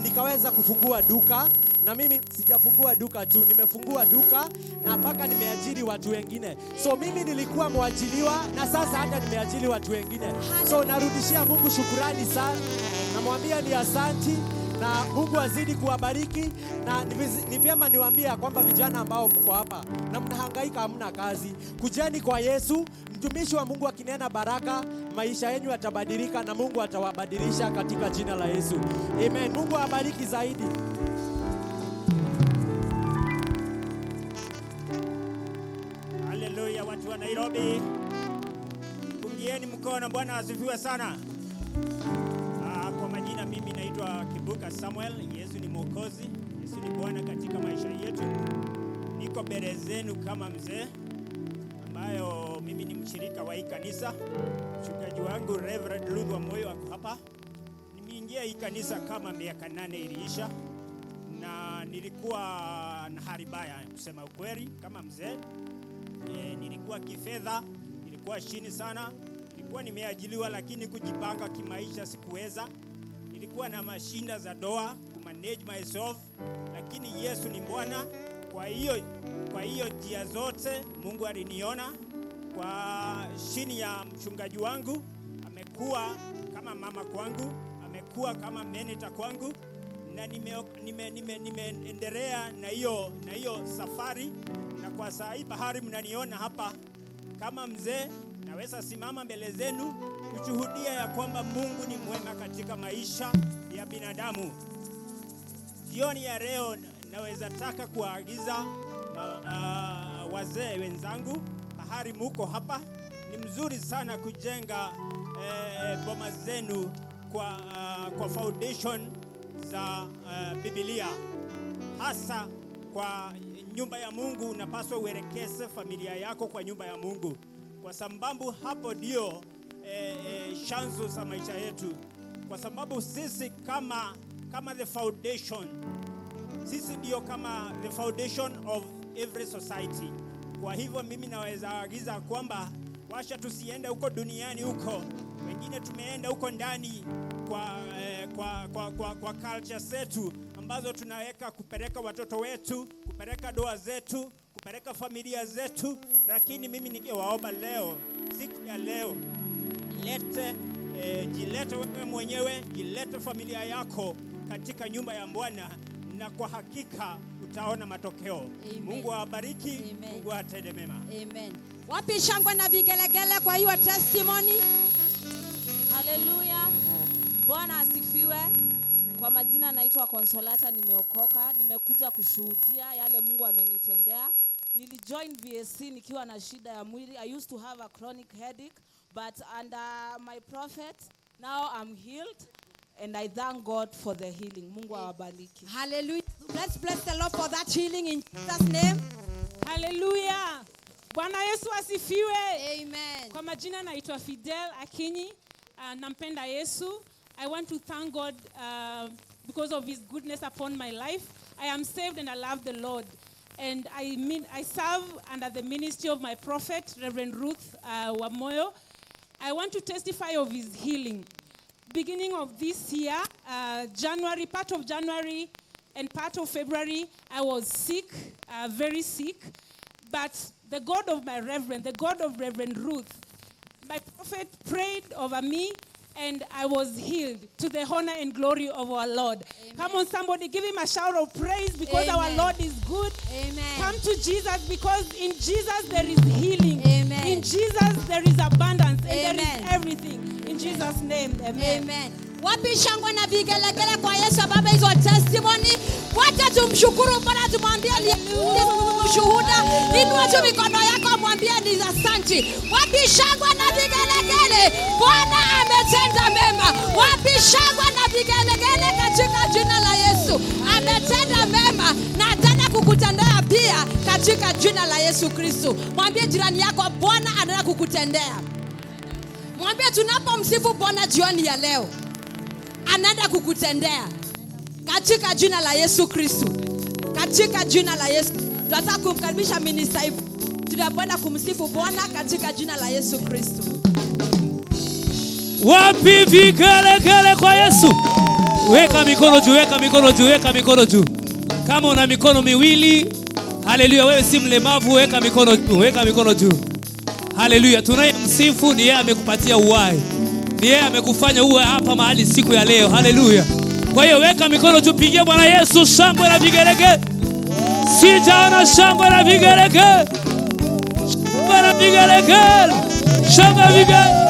nikaweza kufungua duka. Na mimi sijafungua duka tu, nimefungua duka na mpaka nimeajiri watu wengine. So mimi nilikuwa mwajiliwa na sasa hata nimeajiri watu wengine. So narudishia Mungu shukurani sana, namwambia ni asanti na Mungu azidi kuwabariki. Na ni vyema niwaambie kwamba vijana ambao mko hapa na mnahangaika hamna kazi, kujeni kwa Yesu. Mtumishi wa Mungu akinena baraka, maisha yenu yatabadilika na Mungu atawabadilisha katika jina la Yesu. Amen. Mungu awabariki zaidi. Haleluya, watu wa Nairobi. Pungieni mkono, Bwana asifiwe sana. Kwa majina mimi naitwa Kibuka Samuel. Yesu ni Mwokozi, Yesu ni Bwana katika maisha yetu. Niko mbele zenu kama mzee ambayo mimi ni mshirika wa hii kanisa. Mchungaji wangu Reverend Ruth Wamoyo ako hapa. Nimeingia hii kanisa kama miaka 8 iliisha, na nilikuwa na hali mbaya kusema ukweli kama mzee. Nilikuwa kifedha, nilikuwa chini sana. Nilikuwa nimeajiliwa lakini kujipanga kimaisha sikuweza. Nilikuwa na mashinda za doa kumanage myself, lakini Yesu ni Bwana. Kwa hiyo njia zote Mungu aliniona. Kwa chini ya mchungaji wangu amekuwa kama mama kwangu, amekuwa kama mentor kwangu, na nimeendelea na hiyo safari. Na kwa saa hii bahari mnaniona hapa kama mzee, naweza simama mbele zenu kushuhudia ya kwamba Mungu ni mwema katika maisha ya binadamu. Jioni ya leo naweza taka kuagiza wazee wenzangu bahari muko hapa, ni mzuri sana kujenga boma zenu kwa foundation za Biblia, hasa kwa nyumba ya Mungu, unapaswa uelekeze familia yako kwa nyumba ya Mungu, kwa sababu hapo ndio chanzo za maisha yetu, kwa sababu sisi kama the foundation, sisi ndio kama the foundation of every society. Kwa hivyo mimi naweza agiza kwamba washa tusiende huko duniani huko, wengine tumeenda huko ndani kwa culture zetu ambazo tunaweka kupeleka watoto wetu, kupeleka doa zetu, kupeleka familia zetu. Lakini mimi ningewaomba leo, siku ya leo, lete jilete wewe mwenyewe, jilete familia yako katika nyumba ya Bwana, na kwa hakika utaona matokeo. Amen. Mungu awabariki. Amen. Mungu atende mema. Amen. Wapi shangwe na vigelegele kwa hiyo testimony? Haleluya. Bwana asifiwe. Kwa majina naitwa Consolata, nimeokoka. Nimekuja kushuhudia yale Mungu amenitendea. Nilijoin VAC nikiwa na shida ya mwili. I used to have a chronic headache, but under my prophet, now I'm healed and I thank God for the healing. Mungu awabariki. Hallelujah. Let's bless the Lord for that healing in Jesus' name. Haleluya. Bwana Yesu asifiwe. Amen. Kwa majina naitwa Fidel Akinyi. Nampenda Yesu. I want to thank God because of his goodness upon my life. I am saved and I love the Lord. And I mean, I serve under the ministry of my prophet, Reverend Ruth Wamoyo. I want to testify of his healing. Beginning of this year, January, part of January and part of February, I was sick, very sick. But the God of my reverend, the God of Reverend Ruth, my prophet prayed over me and I was healed to the honor and glory of our Lord. Amen. Come on, somebody, give him a shout of praise because Amen. Our Lord is good. Amen. Come to Jesus because in Jesus there is healing. Amen. In Jesus there is abundance. And Amen. there is everything. In Jesus' name, amen. Amen. Wapi shangwe na vigelegele kwa Yesu baba hizo testimony. Wacha tumshukuru Bwana, tumwambie ni shuhuda. Inua tu mikono yako mwambie ni asante. Wapi shangwe na vigelegele? Bwana ametenda mema. Wapi shangwe na vigelegele katika jina la Yesu? Ametenda mema na atenda kukutendea pia katika jina la Yesu Kristo. Mwambie jirani yako Bwana anaenda kukutendea. Mwambie tunapomsifu Bwana jioni ya leo, anaenda kukutendea katika jina la Yesu Kristo. Katika jina la Yesu. Tunataka kumkaribisha minister Ivo. Tunapoenda kumsifu Bwana katika jina la Yesu Kristo. Wapi vigelegele kwa Yesu? Weka mikono juu, weka mikono juu, weka mikono juu. Kama una mikono miwili, haleluya, wewe si mlemavu, weka mikono juu, weka mikono juu. Haleluya, tunayemsifu ni yeye amekupatia uhai. Ni yeye amekufanya uwe hapa mahali siku ya leo. Haleluya. Kwa hiyo weka mikono juu, pigia Bwana Yesu shangwe na vigelegele. Sijaona shangwe na vigelegele. Shangwe na vigelegele. Shangwe na vigelegele.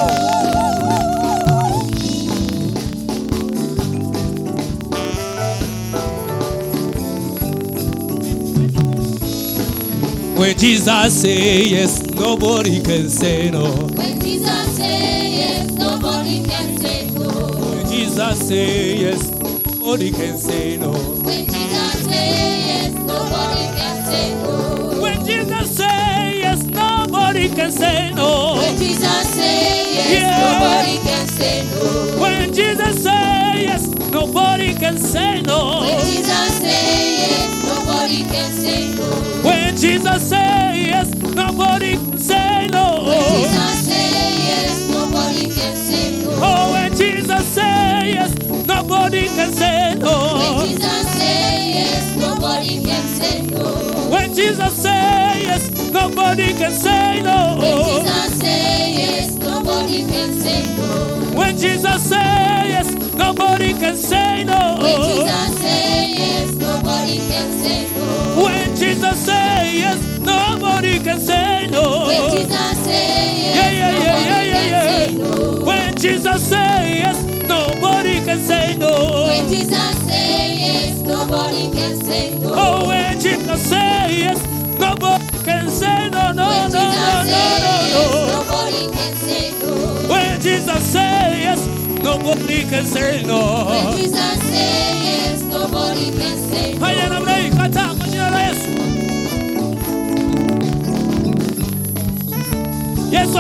When Jesus say yes, nobody can say no. When Jesus say yes, nobody can say no. When Jesus say yes, nobody can say no. When Jesus say yes, nobody can say no. When Jesus say yes, nobody can say no. When Jesus say yes, Yeah. nobody can say no. When Jesus say yes, nobody can say no. When Jesus say yes, nobody can say no. When Jesus say yes, nobody can say no. When Jesus say yes, nobody can say no. Oh, when Jesus say yes, nobody can say no. When Jesus say yes, nobody can say no. When Jesus say yes, nobody can say no. When Jesus say yes, nobody can say no. When Jesus say yes, nobody can say no. When Jesus say yes, nobody can say no. When Jesus say yes, nobody can say no. When Jesus say yes, Yeah, yeah, yeah, yeah, nobody yeah, can yeah. say no. When Jesus say yes, nobody can say no. When Jesus say yes, nobody can say no. Oh, when Jesus say yes, nobody can say no, no, When no, Jesus no, say no, yes, no. nobody can say no. When Jesus say yes, nobody can say no. When Jesus say yes, nobody can say no. Haya namna hii, kataa kwa jina la Yesu.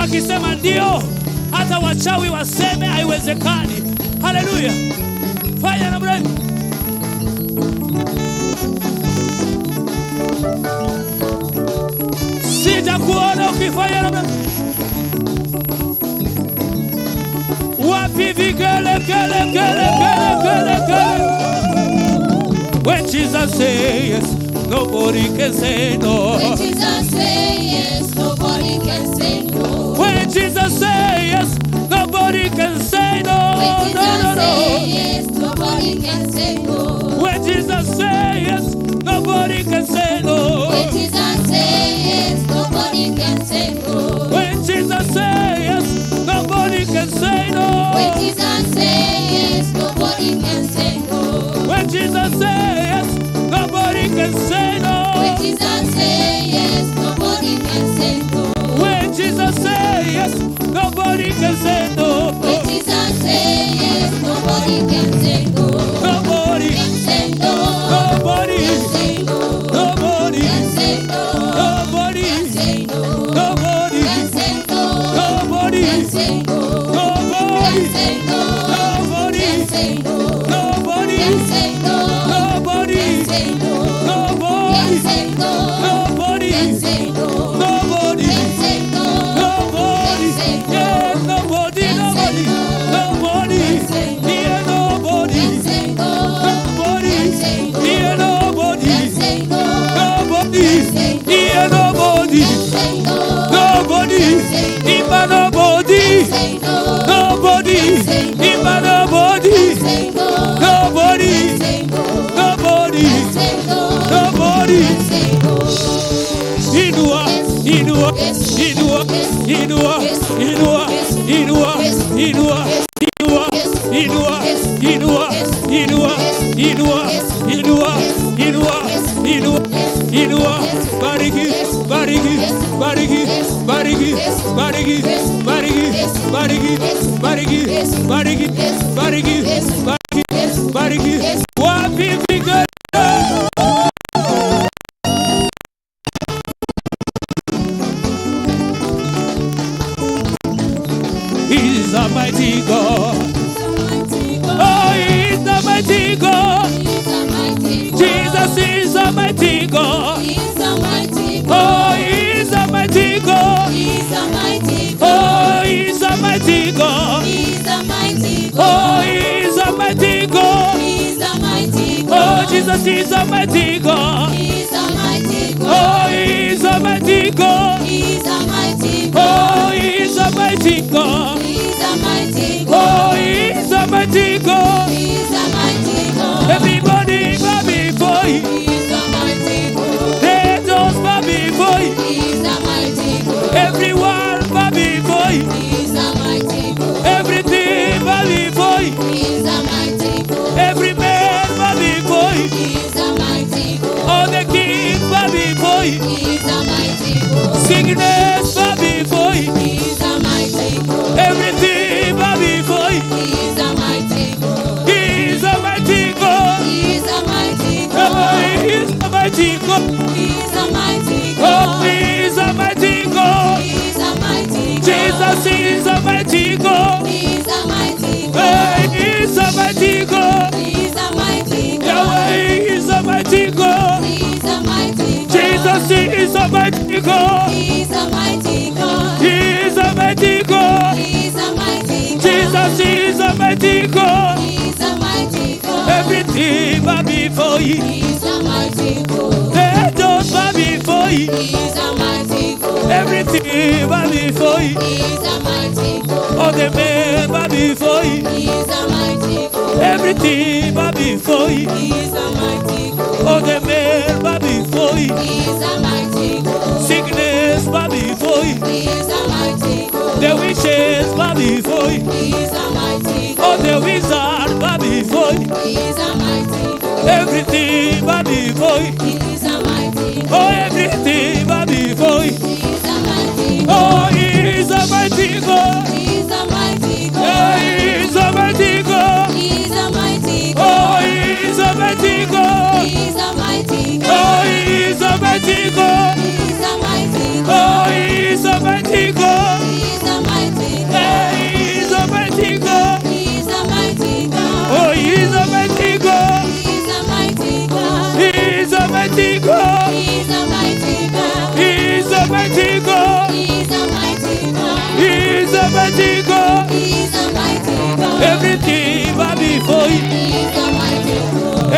akisema ndio, hata wachawi waseme haiwezekani. Haleluya. Fanya namna hii. Sijakuona ukifanya namna. Wapi vigele gele gele gele gele gele. When Jesus say yes, nobody can say no. When Jesus say yes, nobody can say no. When Jesus say yes, nobody can say no. When No, Jesus no, no. say yes, nobody can say no. When Jesus say yes, nobody can say no. When Jesus say yes, nobody can say no. When Jesus say yes, nobody can say no. When Jesus say yes, nobody can say no. When Jesus say yes, nobody can say no. When Jesus say yes, nobody can say no. When Jesus say yes, nobody can say no. When Jesus say yes, nobody can say no. Nobody, Can say no. nobody, Can say no. nobody, Can say no. nobody, Can say no. nobody, Can say no. nobody, Can say no. nobody, Can say no. nobody, Can say no. nobody, Can say no. nobody, Can say no. nobody, Can say no. nobody, Can say no. nobody, Can say no. nobody, yeah, nobody, nobody, nobody, yeah, nobody, Can say no. nobody, yeah, nobody, Can say no. nobody, yeah, nobody, Can say no. nobody, even nobody, Say no. nobody, even nobody, Say no. nobody, Say no. nobody, Say no. nobody. Say no. Inua, inua, inua, inua, inua, inua, inua, inua, inua, inua, inua, inua, inua, inua, inua, inua. Bariki, bariki, bariki, bariki, bariki, bariki, bariki, bariki, bariki, bariki, bariki, bariki. Wapi vigele? He's a mighty God. Oh, he's a mighty God. Jesus is a mighty God. Oh, he's a mighty God. Oh, he's a mighty God. Oh, he's a mighty God. Oh, Jesus is a mighty God. Oh, he's a mighty God. Oh, he's a mighty God. Oh, he's a mighty God. Everybody bow before him. They just bow before him. Everyone bow before him. Everything bow before him. Every man bow before him. All the kings bow before him. Sickness bow before him. Everything bow before him. He's a mighty God. Oh, he's a mighty God. Oh, he's a mighty God. Jesus is a mighty God. Hey, he's a mighty God. Yahweh is a mighty God. Jesus is a mighty God. He is a mighty God. Jesus is a mighty God. Everything bow before you. They don't bow before you. Everything bow before you. All the men bow before you. Everything bow before you. All the men bow before you. Sickness bow before you. The witches bow before you. All the wizards bow before you. Everything bow before you. Oh, everything bow before you. Oh, he is a mighty God. Oh, he is a mighty God. Oh, he is a mighty God. Oh, he is a mighty God. Oh, he is a mighty God.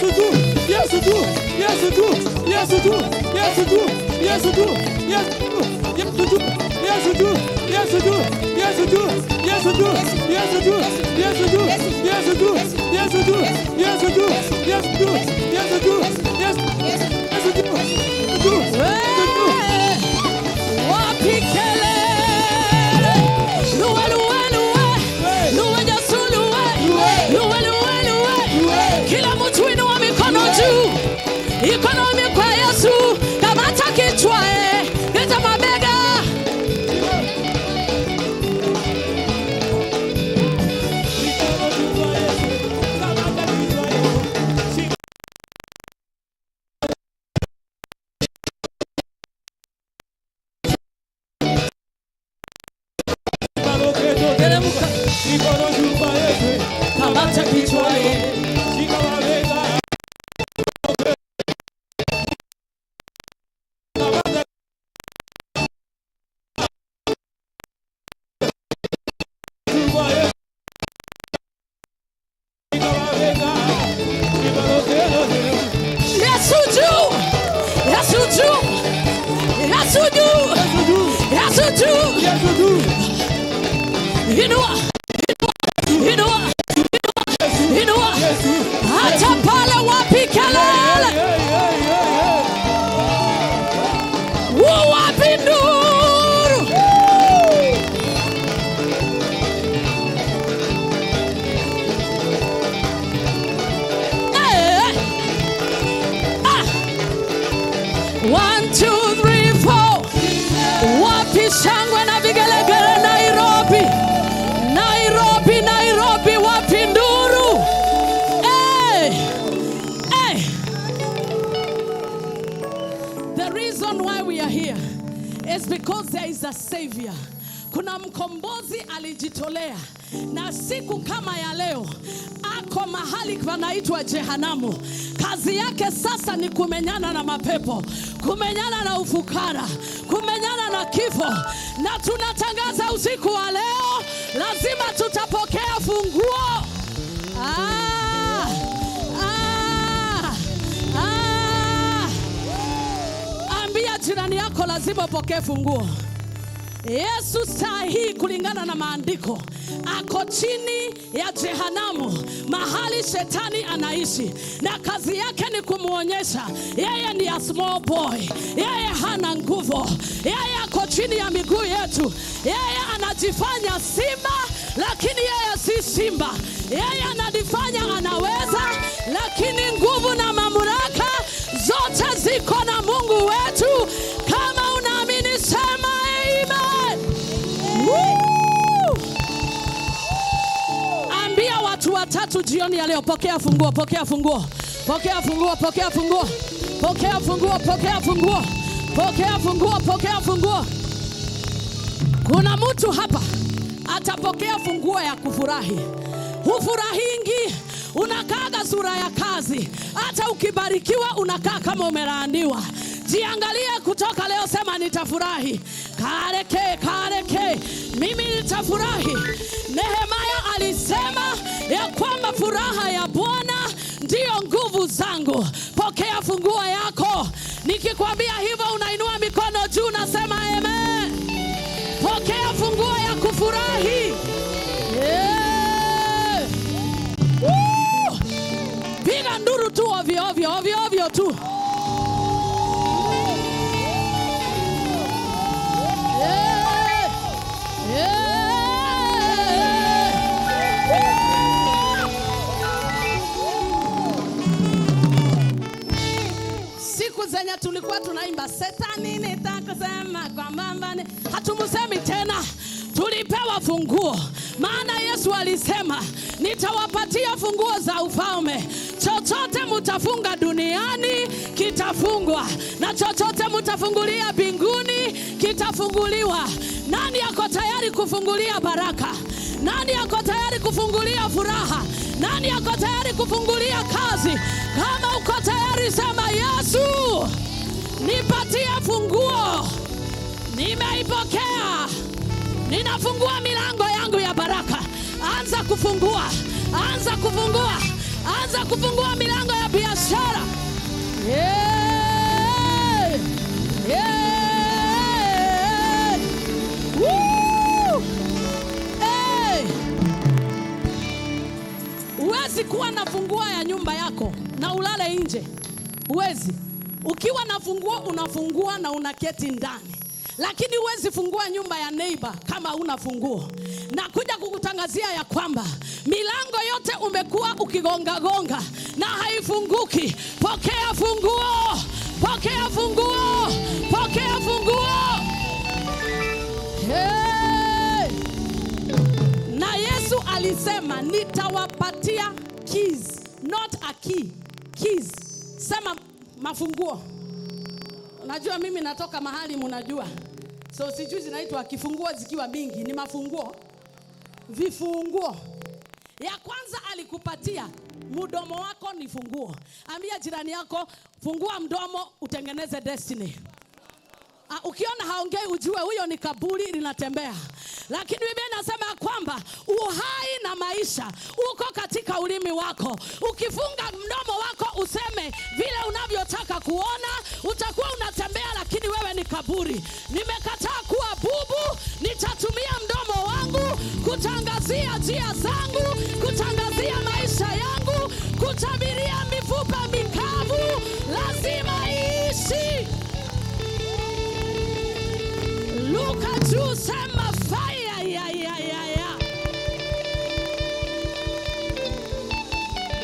Yesu tu, Yesu tu, Yesu tu, Yesu tu, Yesu tu, Yesu tu, Yesu tu, Yesu tu, Yesu tu, Yesu tu, Yesu tu, Yesu tu, Yesu tu, Yesu tu, Yesu tu, Yesu tu, Yesu tu, Yesu tu, Yesu tu, Yesu, Yesu tu, tu, Yesu tu. Wapi kelele? Luwe, luwe, luwe. Luwe, Yesu, luwe. Luwe, luwe, luwe. Kila mtu inua mikono juu, mikono kwa Yesu, kamata kichwa leta mabega. Kamata kichwa Yesu juu, Yesu juu, Yesu juu, Yesu juu. Inua, inua, inua, hata pale wapi kelele, wapi nduru? Eh. Ah. 1, 2, 3, 4. Wapi shangwe na vigelegele Nairobi, Nairobi, Nairobi, wapi nduru? Hey! Hey! The reason why we are here is because there is a savior. Kuna mkombozi alijitolea, na siku kama ya leo ako mahali panaitwa Jehanamu. Kazi yake sasa ni kumenyana na mapepo, kumenyana na ufukara, kumenyana na kifo. Na tunatangaza usiku wa leo, lazima tutapokea funguo. Ah, ah, ah. Ambia jirani yako lazima upokee funguo. Yesu saa hii kulingana na maandiko ako chini ya jehanamu, mahali shetani anaishi, na kazi yake ni kumwonyesha yeye ni a small boy, yeye hana nguvu, yeye ako chini ya miguu yetu, yeye anajifanya simba lakini yeye si simba, yeye anajifanya anaweza, lakini nguvu na mamlaka zote ziko na Mungu wetu. Kama unaamini sema amen. Woo! Ambia watu watatu jioni ya leo, pokea funguo, pokea funguo, pokea funguo, pokea funguo, pokea funguo, pokea funguo, pokea funguo, pokea funguo. Kuna mtu hapa atapokea funguo ya kufurahi. Hufurahingi, unakaaga sura ya kazi. Hata ukibarikiwa unakaa kama umelaaniwa. Jiangalie kutoka leo, sema nitafurahi. Kareke, kareke, mimi nitafurahi. Nehemaya alisema ya kwamba furaha ya Bwana ndiyo nguvu zangu. Pokea funguo yako. Nikikwambia hivyo, unainua mikono juu, nasema amen. Pokea funguo ya kufurahi. Yeah. Woo! Piga nduru tu ovyo ovyo ovyo ovyo tu. Yeah. Yeah. Siku zenye tulikuwa tunaimba setani nitakusema kwa mambani, hatumusemi tena. Tulipewa funguo, maana Yesu alisema nitawapatia funguo za ufalme. Chochote mutafunga duniani kitafungwa, na chochote mutafungulia mbinguni kitafunguliwa. Nani ako tayari kufungulia baraka? Nani ako tayari kufungulia furaha? Nani ako tayari kufungulia kazi? Kama uko tayari sema Yesu, nipatie funguo, nimeipokea, ninafungua milango yangu ya baraka. Anza kufungua, anza kufungua, anza kufungua milango ya biashara. biashara. Yeah. Yeah. Woo! Hey! Huwezi kuwa na funguo ya nyumba yako na ulale nje. Huwezi. Ukiwa na funguo unafungua na unaketi ndani, lakini huwezi fungua nyumba ya neighbor kama una funguo. Na kuja kukutangazia ya kwamba milango yote umekuwa ukigonga gonga na haifunguki. Pokea funguo, pokea funguo, pokea funguo. Hey! Na Yesu alisema nitawapatia keys, not a key, keys. Sema mafunguo. Unajua mimi natoka mahali mnajua. So sijui zinaitwa kifunguo zikiwa mingi, ni mafunguo. Vifunguo. Ya kwanza alikupatia mdomo wako ni funguo. Ambia jirani yako, fungua mdomo utengeneze destiny. Ukiona haongei ujue huyo ni kaburi linatembea. Lakini Biblia inasema ya kwamba uhai na maisha uko katika ulimi wako. Ukifunga mdomo wako useme vile unavyotaka kuona, utakuwa unatembea lakini wewe ni kaburi. Nimekataa kuwa bubu, nitatumia mdomo wangu kutangazia njia zangu, kutangazia maisha yangu, kutabiria mifupa mikavu lazima iishi. Luka juu, sema fire ya ya ya ya.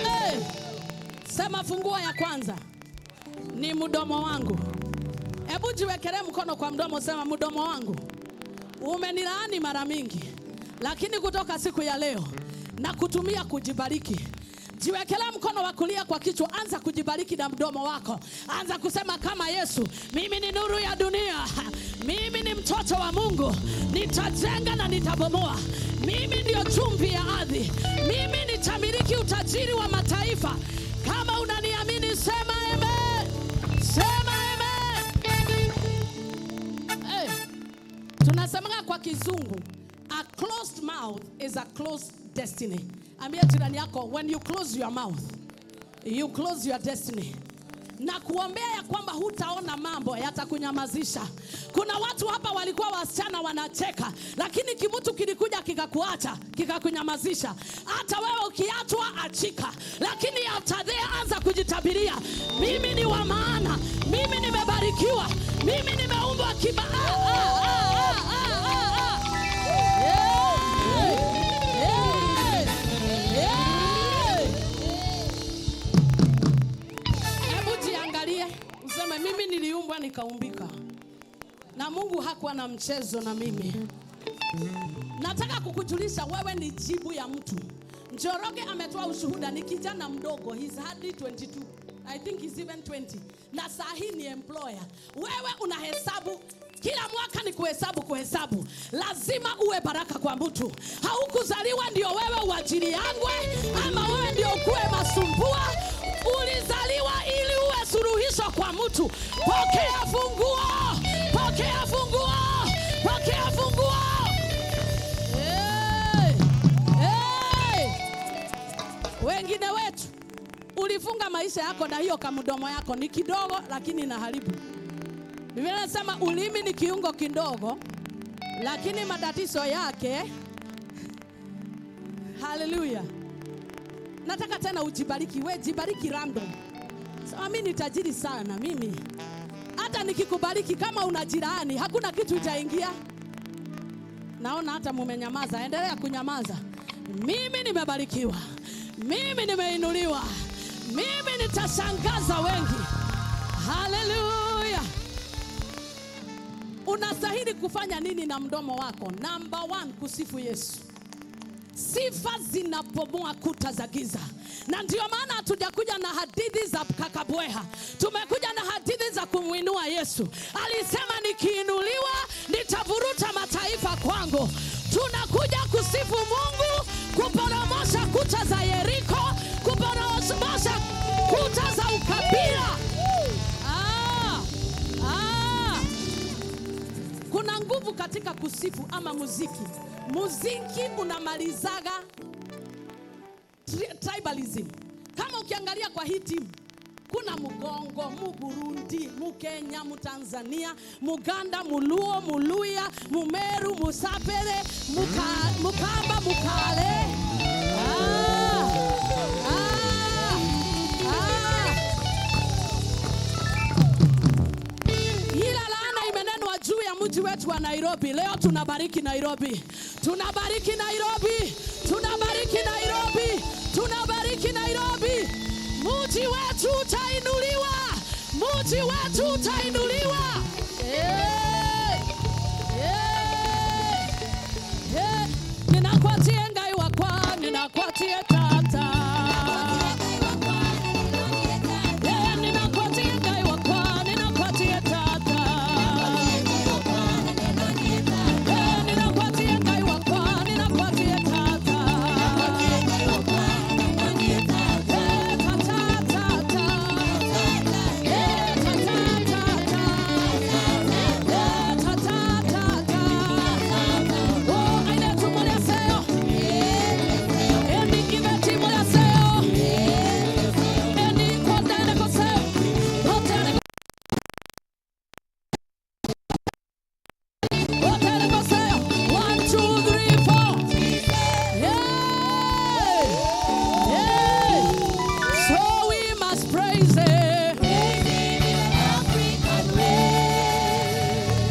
Hey, sema funguo ya kwanza ni mdomo wangu. Hebu jiwekelee mkono kwa mdomo, sema mdomo wangu umenilaani mara mingi, lakini kutoka siku ya leo na kutumia kujibariki. Jiwekelea mkono wa kulia kwa kichwa, anza kujibariki na mdomo wako. Anza kusema kama Yesu, mimi ni nuru ya dunia, mimi ni mtoto wa Mungu, nitajenga na nitabomoa, mimi ndio chumvi ya ardhi, mimi nitamiliki utajiri wa mataifa. Kama unaniamini sema amen, sema amen. Hey, tunasemanga kwa Kizungu, a closed mouth is a closed destiny. Ambia jirani yako, when you close your mouth, you close your destiny. Na kuombea ya kwamba hutaona mambo yatakunyamazisha. Kuna watu hapa walikuwa wasichana wanacheka, lakini kimutu kilikuja kikakuacha, kikakunyamazisha. Hata wewe ukiachwa achika, lakini after there anza kujitabiria, mimi ni wa maana, mimi nimebarikiwa, mimi nimeumbwa kiba. Yeah. Yeah. Yeah. Hebu jiangalie useme, mimi niliumbwa nikaumbika, na Mungu hakuwa na mchezo na mimi. Nataka kukujulisha wewe ni jibu ya mtu. Njoroge ametoa ushuhuda, ni kijana mdogo, he's hardly 22. I think he's even 20. Na saa hii ni employer. Wewe unahesabu kila mwaka, ni kuhesabu kuhesabu. Lazima uwe baraka kwa mtu. Haukuzaliwa ndio wewe uajiriangwe ama wewe ndio ukuwe masumbua. Ulizaliwa ili uwe suluhisho kwa mtu. Pokea funguo, pokea funguo, pokea funguo. Hey, hey. Wengine wetu ulifunga maisha yako na hiyo kamdomo yako ni kidogo, lakini inaharibu. Biblia inasema ulimi ni kiungo kidogo, lakini matatizo yake. Haleluya. Nataka tena ujibariki, we jibariki random. Sema mimi ni tajiri sana mimi. Hata nikikubariki kama una jirani, hakuna kitu itaingia. Naona hata mumenyamaza, endelea kunyamaza. Mimi nimebarikiwa. Mimi nimeinuliwa. Mimi nitashangaza wengi. Haleluya. Unastahili kufanya nini na mdomo wako? Number 1, kusifu Yesu. Sifa zinapomoa kuta za giza. Na ndio maana hatujakuja na hadithi za kakabweha. Tumekuja na hadithi za kumwinua Yesu. Alisema nikiinuliwa nitavuruta mataifa kwangu. Tunakuja kusifu Mungu, kuporomosha kuta za Yeriko, kuporomosha kuta za ukabila. Kuna nguvu katika kusifu ama muziki. Muziki unamalizaga tribalism. Kama ukiangalia kwa hii team, Kuna Mugongo, Muburundi, Mukenya, Mutanzania, Muganda, Muluo, Muluya, Mumeru, Musapere, Mukamba, Mukale. Ah, ah, ah. Ila laana imenenwa juu ya mji wetu wa Nairobi. Leo tunabariki Nairobi. Tunabariki Nairobi. Tunabariki Nairobi. Tunabariki Nairobi. Mji wetu utainuliwa. Mji wetu utainuliwa. Hey. Hey. Hey. Ninakwatie Ngai wakwa, ninakwatie tata. Hey, ninakwatie Ngai wakwa, ninakwatie tata. Hey, ninakwatie Ngai wakwa, ninakwatie tata. Hey, tata, tata. Hey, tata, tata. Hey, tata, tata. Oh, aina tumuleseo. Endi kibeti muleseo. Endi kondene koseo. Kotene kotene koseo. 1, 2, 3, 4. Hey! Hey! So we must praise him.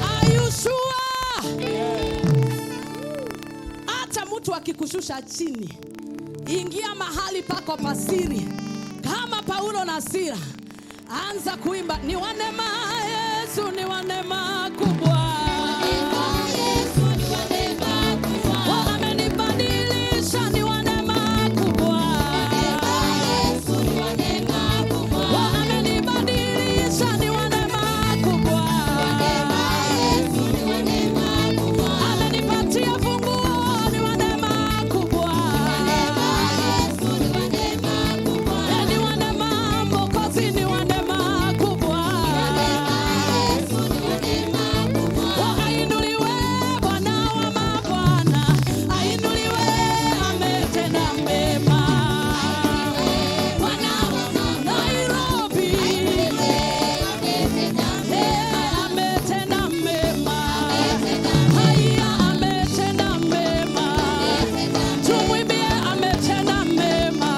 Are you sure? Hata mtu akikushusha chini, ingia mahali pako pasiri, kama Paulo na Sila, anza kuimba, ni wa neema Yesu, ni wa neema kubwa. Bwana amenibadilisha, ni wa neema kubwa. Bwana amenibadilisha, ni wa neema kubwa. Amenipatia funguo, ni wa neema kubwa. Ni wa neema, Mwokozi ni wa neema kubwa. Ainuliwe Bwana wa mabwana, ainuliwe, ametenda mema. Bwana Nairobi, ametenda mema. Haya, ametenda mema. Tumwimbie, ametenda mema.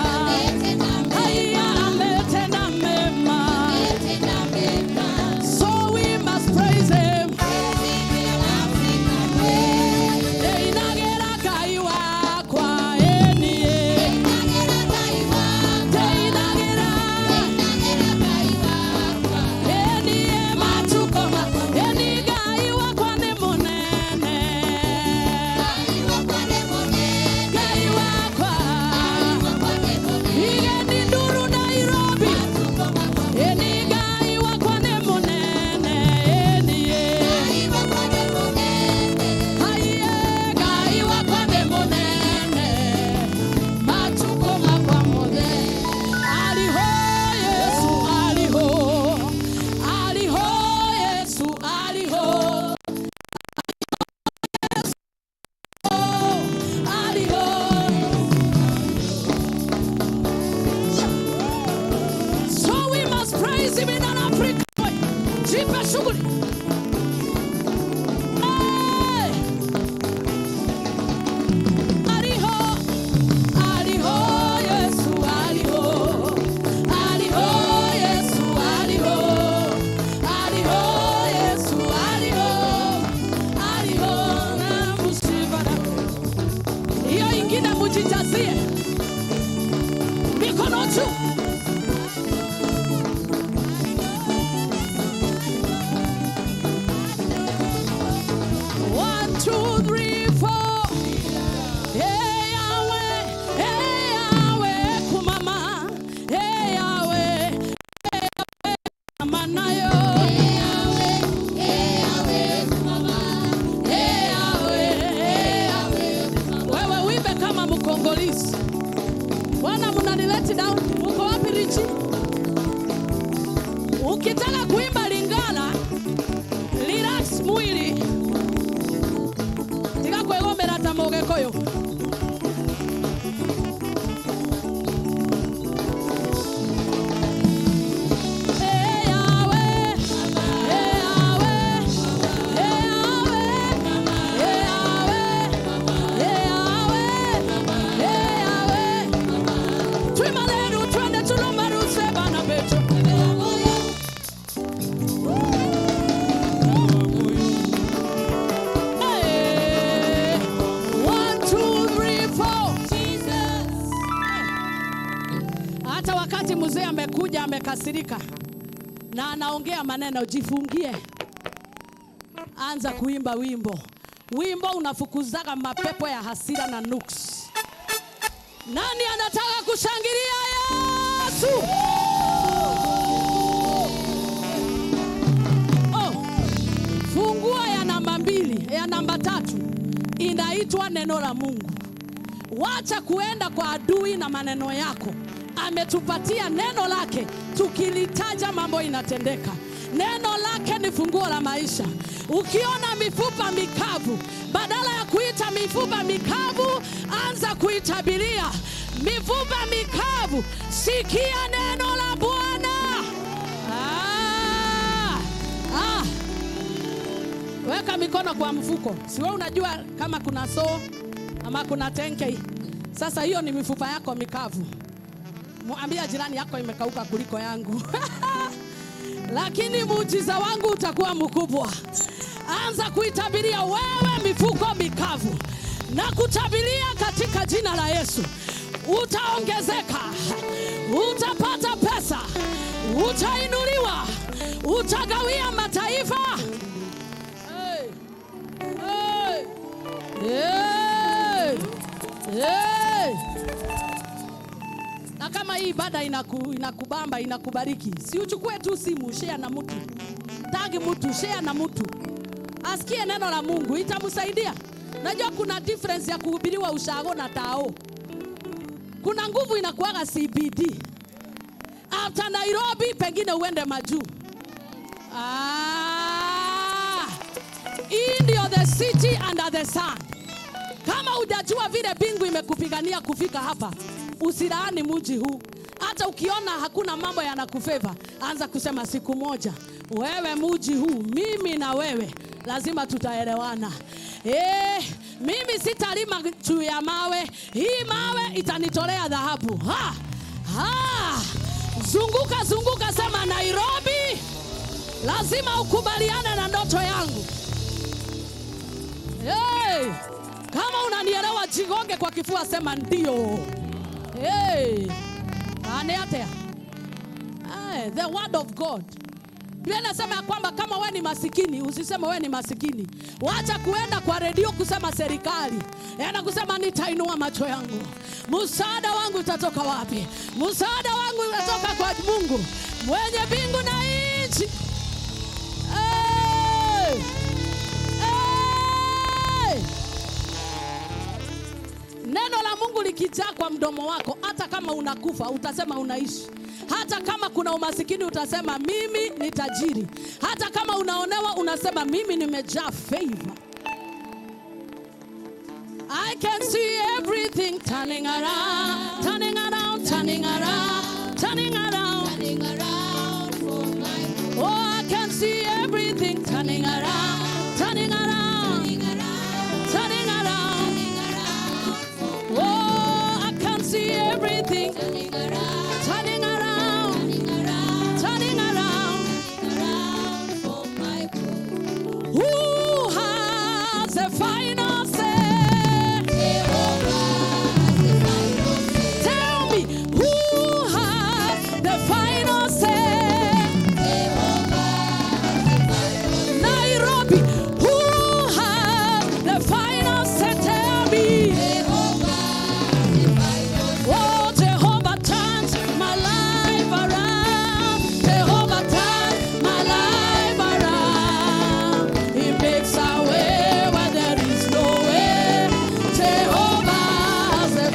Haya, ametenda mema. So we must praise him. Einagera Ngai wakwa, enie. Einagera, enie matuko eni Ngai wakwa nĩ mũnene. Ngai wakwa, igeni nduru Nairobi. Eni Ngai wakwa nĩ mũnene, enie. Haiye, Ngai wakwa nĩ mũnene, matuko makwa mothe. Aliho Yesu, aliho, aliho Yesu, aliho. Aliho. So we must praise him in an African way. Jipe shughuli. Hey! Aliho, aliho Yesu, aliho. Aliho Yesu, aliho. Aliho Yesu, aliho. Aliho na musibana. Hiyo ingine mujijazie. Mikono juu. One, two, three, four. Hey Yahweh, hey Yahweh, kumama. Hey Yahweh, hey Yahweh, manayo. Hey Yahweh, hey Yahweh. Wewe uimbe kama Mkongolisi. Bwana mnanileti down. Uko wapi Richi? Ukitaka kuimba Lingala, relax mwili. Tiga kwĩgomera ta Mũgĩkũyũ. Wakati mzee amekuja amekasirika na anaongea maneno, jifungie, anza kuimba wimbo. Wimbo unafukuzaga mapepo ya hasira na nuksi. Nani anataka kushangilia Yesu? Oh, funguo ya namba 2, ya namba 3 inaitwa neno la Mungu. Wacha kuenda kwa adui na maneno yako. Ametupatia neno lake, tukilitaja mambo inatendeka. Neno lake ni funguo la maisha. Ukiona mifupa mikavu, badala ya kuita mifupa mikavu, anza kuitabiria mifupa mikavu, sikia neno la Bwana. Weka mikono kwa mfuko. Si wewe unajua kama kuna soo ama kuna tenke. Sasa hiyo ni mifupa yako mikavu. Mwambia jirani yako imekauka kuliko yangu. Lakini muujiza wangu utakuwa mkubwa. Anza kuitabiria wewe mifuko mikavu, na kutabiria katika jina la Yesu. Utaongezeka, utapata pesa, utainuliwa, utagawia mataifa. Hey. Hey. Hey. Hey. Na kama hii ibada inakubamba, inakubariki, si uchukue tu simu, share na mtu, tag mtu, share na mtu, asikie neno la Mungu, itamsaidia. Najua kuna difference ya kuhubiriwa ushago na tao. Kuna nguvu inakuwaga CBD. After Nairobi pengine uende majuu. Hii ndio the city under the sun. Kama hujajua vile mbingu imekupigania kufika hapa, usilaani mji huu. Hata ukiona hakuna mambo yanakufeva, anza kusema siku moja, wewe mji huu, mimi na wewe lazima tutaelewana. Mimi sitalima juu ya mawe, hii mawe itanitolea dhahabu. Ha! Ha! Zunguka zunguka, sema Nairobi, lazima ukubaliane na ndoto yangu. Hey! Kama unanielewa jigonge kwa kifua, sema ndio. Hey! Aneatea. Hey, the word of God. Biblia inasema ya kwamba kama wewe ni masikini, usiseme wewe ni masikini. Wacha kuenda kwa redio kusema serikali. Enda kusema nitainua macho yangu. Msaada wangu utatoka wapi? Msaada wangu utatoka kwa Mungu mwenye mbingu na nchi. Hey! Hey! Neno la Mungu likijaa kwa mdomo wako, hata kama unakufa utasema unaishi. Hata kama kuna umasikini utasema mimi ni tajiri. Hata kama unaonewa unasema mimi nimejaa favor. I can see everything turning around, turning around, turning around, turning around, Turning around for my good. Oh, I can see everything turning around, turning around, Turning around, turning around. turning around for my Oh, I can see everything turning around, turning around, turning around, turning around. turning around for my good. Who has the final say? Jehovah has the final say. Tell me, who has the final say? Jehovah has the final say. Nairobi, who has the final say? Tell me. Jehovah has the final say. Oh, Jehovah turns my life around. Jehovah turns my life around. He makes a way where there is no way. Jehovah has the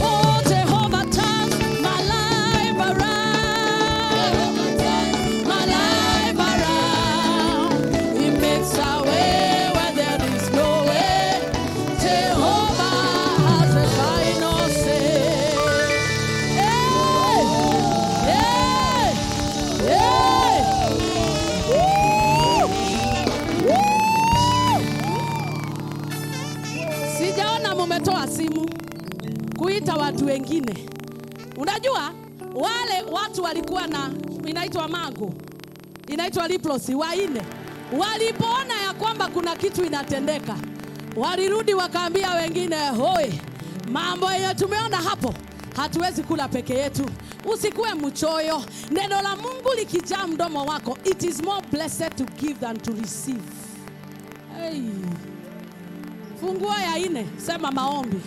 Oh, Jehovah turns my life around. Jehovah turns My life around. He makes a way where there is no way. Jehovah has the final say. Hey! Hey! Hey! Woo! Woo! Sijaona mumetoa simu kuita watu wengine. Unajua wale watu walikuwa na inaitwa mango, inaitwa leprosy, waine walipoona ya kwamba kuna kitu inatendeka, walirudi wakaambia wengine, hoi, mambo yenye tumeona hapo Hatuwezi kula peke yetu. Usikuwe mchoyo. Neno la Mungu likijaa mdomo wako, it is more blessed to give than to receive. Hey. Funguo ya 4, sema maombi.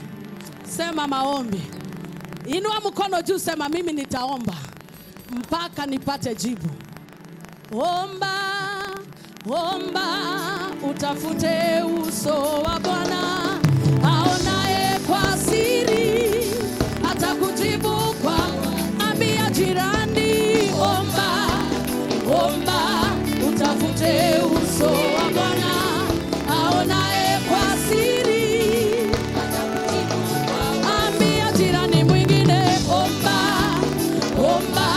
Sema maombi. Inua mkono juu, sema mimi nitaomba mpaka nipate jibu. Omba, omba, utafute uso wa Bwana, aonaye kwa siri atakujibu kwa. Ambia jirani, omba, omba, utafute uso wa Bwana, aonaye kwa siri atakujibu kwa. Ambia jirani mwingine, omba, omba,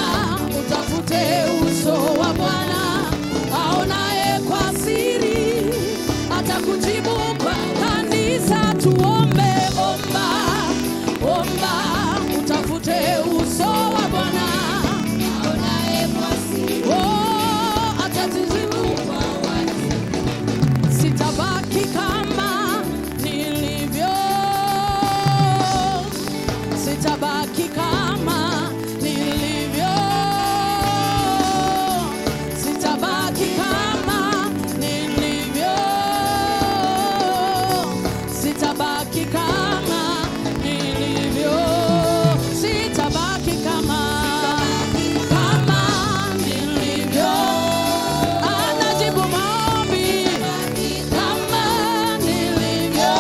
utafute uso wa Bwana, aonaye kwa siri atakujibu kwa. Kanisa tuombe, omba, omba, utafute uso wa Bwana, aonaye kwa siri, oh, atakujibu kwa wazi. Sitabaki kama nilivyo, sitabaki kama nilivyo, sitabaki kama nilivyo, sitabaki kama nilivyo, sitabaki kama nilivyo. Anajibu maombi kama nilivyo,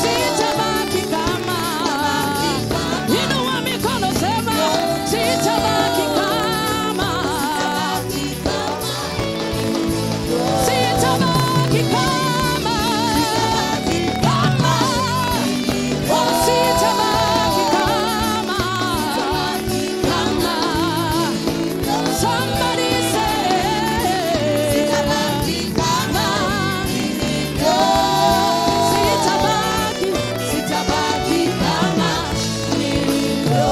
sitabaki kama. Inua mikono sema, sitabaki kama, sitabaki kama, kama, oh, sitabaki kama, kama. Somebody say, sitabaki kama, sitabaki, sitabaki kama nilivyo.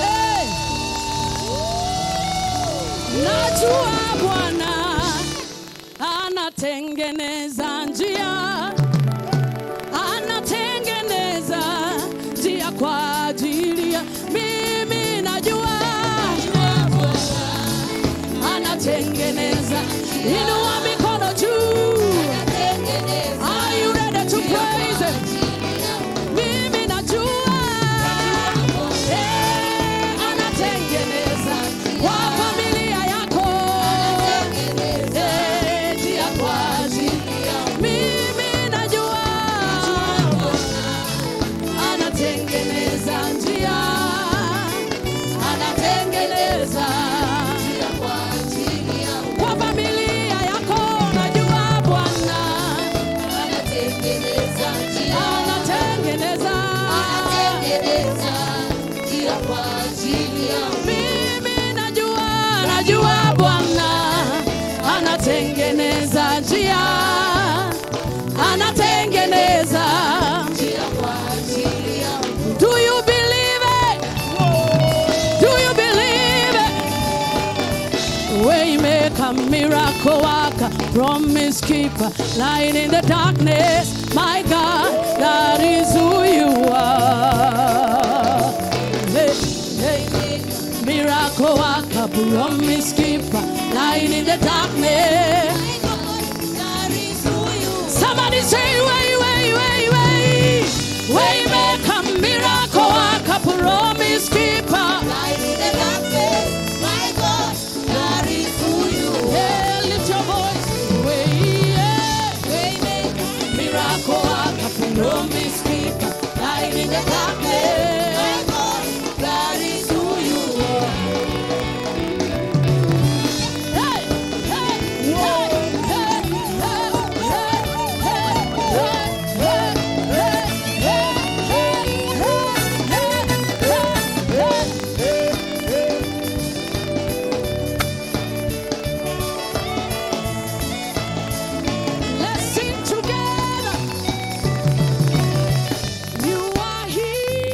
Hey! Najua Bwana anatengeneza njia, anatengeneza njia kwa ajili ya mimi. Najua anatengeneza. Inua mikono juu. Are you ready to praise him? Mimi najua, anatengeneza kwa familia yako, njia kwa ajili ya mimi. Najua anatengeneza njia, anatengeneza njia kwa ajili ya kwa familia yako. Najua Bwana anatengeneza njia, anatengeneza, anatengeneza njia kwa ajili ya mimi. Najua, najua Bwana anatengeneza njia, anatengeneza njia kwa ajili ya. Do you believe it? Do you believe it? Waymaker, miracle worker, promise keeper, light in the darkness, my God, that is who you are. Hey, hey. Miracle worker, promise keeper, light in the darkness. Somebody say, way, way, way, way. Waymaker, miracle worker, promise keeper. Light in the darkness, my God, that is who you are. Yeah, lift your voice. Way, yeah. Waymaker, Miracle worker, promise keeper, light in the darkness. my God, that is who you are. Hey, hey, hey, hey, hey, hey, hey, hey, hey, hey, hey, hey, hey, hey, hey. Let's sing together. You are here.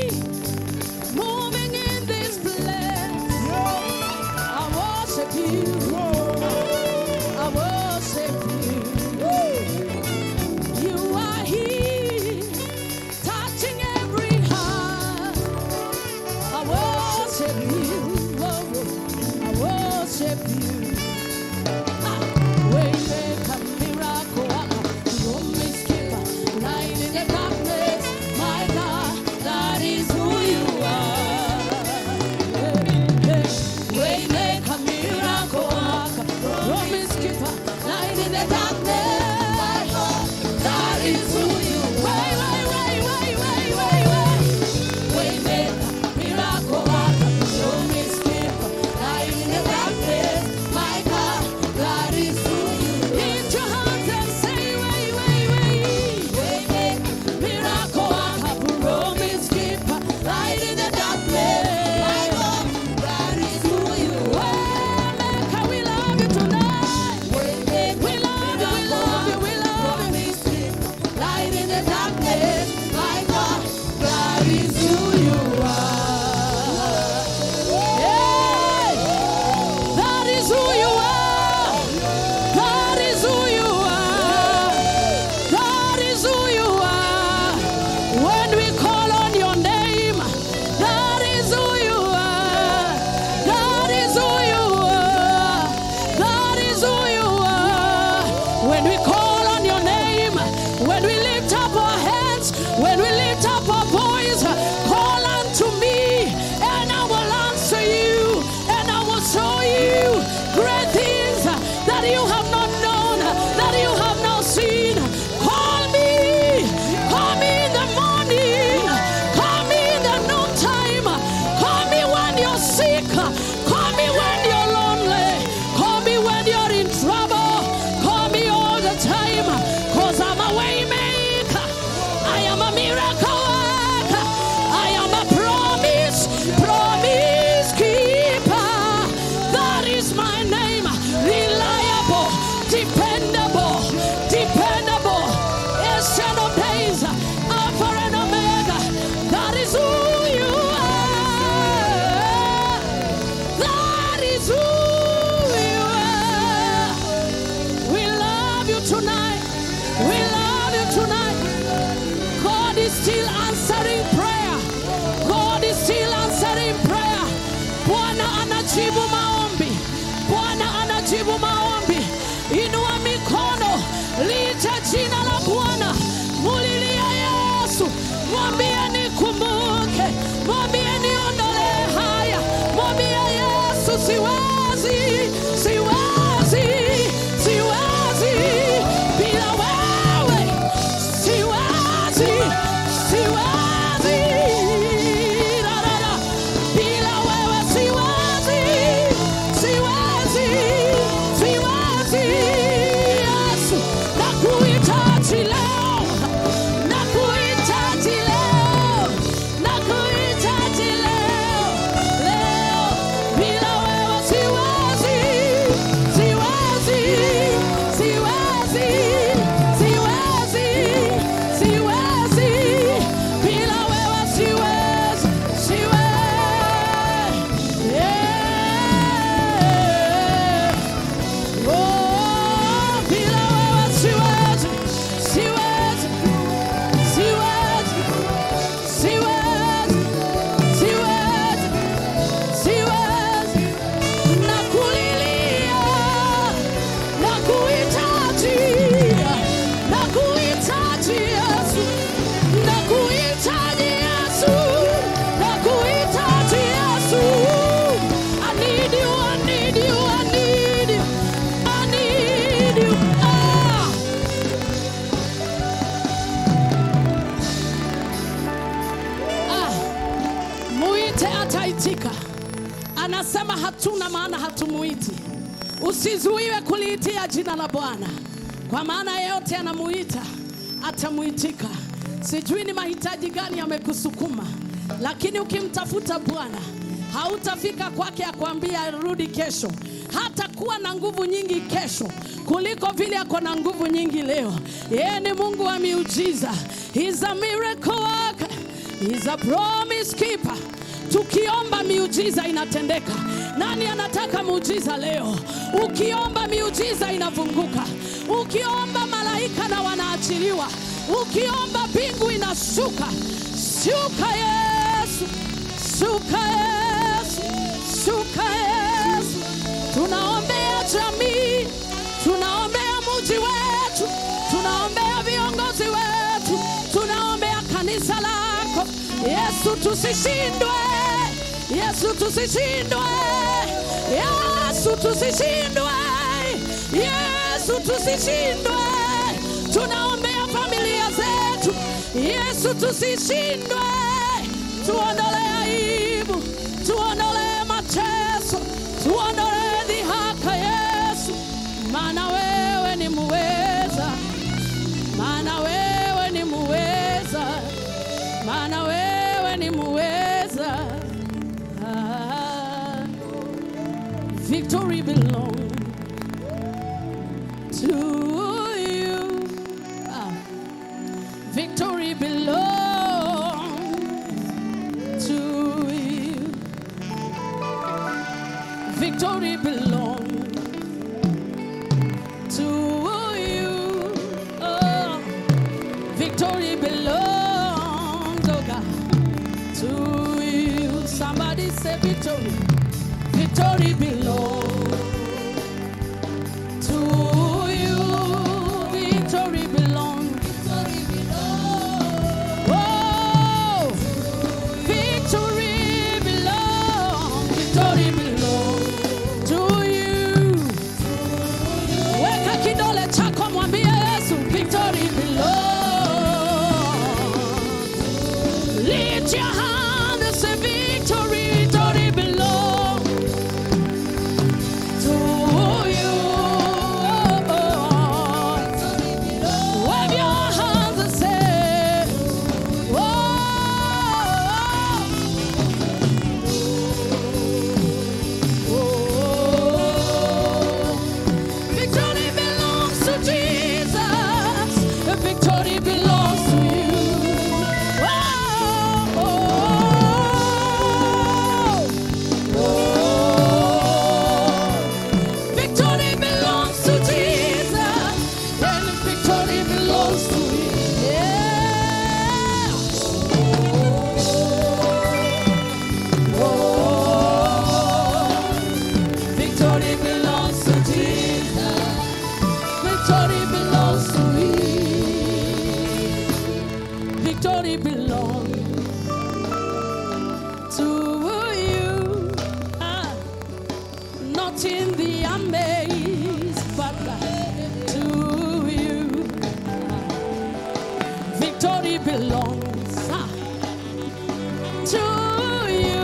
is still answering prayer. God is still answering prayer. Bwana anajibu maombi. Bwana anajibu maombi. Inua mikono, liite jina la Bwana, mulilie Yesu, mwambie nikumbuke, mwambie niondolee haya, mwambie Yesu siwezi, siwezi, siwezi bila wewe, siwezi, siwezi, la, la, la. Bila wewe siwezi, siwezi, siwezi. Yesu, nakuhitaji leo, nakuhitaji leo, nakuhitaji leo, leo. Bila wewe siwezi, siwezi, siwezi, siwezi, siwezi. Bila wewe siwezi, siwezi. Yeah. Oh, bila wewe siwezi, siwezi, siwezi, siwezi, siwezi, siwezi. Nakulilia, nakuhitaji, nakuhitaji Yesu, nakuhitaji Yesu, nakuhitaji Yesu. I need you, I need you, I need you, I need you. Ah. Ah. Muite ataitika. Anasema hatuna maana hatumuiti. Usizuiwe kuliitia jina la Bwana, kwa maana yeyote anamuita atamuitika. Sijui ni mahitaji gani yamekusukuma, lakini ukimtafuta Bwana hautafika kwake akwambia rudi kesho. Hatakuwa na nguvu nyingi kesho kuliko vile ako na nguvu nyingi leo. Yeye ni Mungu wa miujiza. He's a miracle worker. He's a promise keeper. Tukiomba miujiza inatendeka. Nani anataka muujiza leo? Ukiomba miujiza inafunguka. Ukiomba malaika na wanaachiliwa. Ukiomba mbingu inashuka. Shuka Yesu, shuka Yesu, shuka Yesu. Tunaombea jamii, tunaombea mji wetu, tunaombea viongozi wetu, tunaombea kanisa lako. Yesu, tusishindwe. Yesu, tusishindwe. Yesu, tusishindwe. Yesu, tusishindwe. Tunaombea familia zetu. Yesu, tusishindwe. Tuondolee aibu, tuondolee mateso, tuondolee dhihaka Yesu, maana wewe ni muweza, maana wewe ni muweza, maana wewe ni muweza. Ah, victory belongs to you. Ah, victory belongs to you. Victory belongs to you. Oh, victory belongs, oh God, to you. Somebody say victory. Victory belongs to you. Victory belongs. Oh, victory belongs. Victory belongs to you. Weka kidole chako mwambie Yesu, victory belongs. Lift your hand and say victory, victory belongs to you. Wave your hands and say, oh. Oh. Victory belongs to Jesus. Victory belongs to you. Oh, oh, oh. Victory belongs to you. Ah, not in the armies, but to you. Victory belongs to you.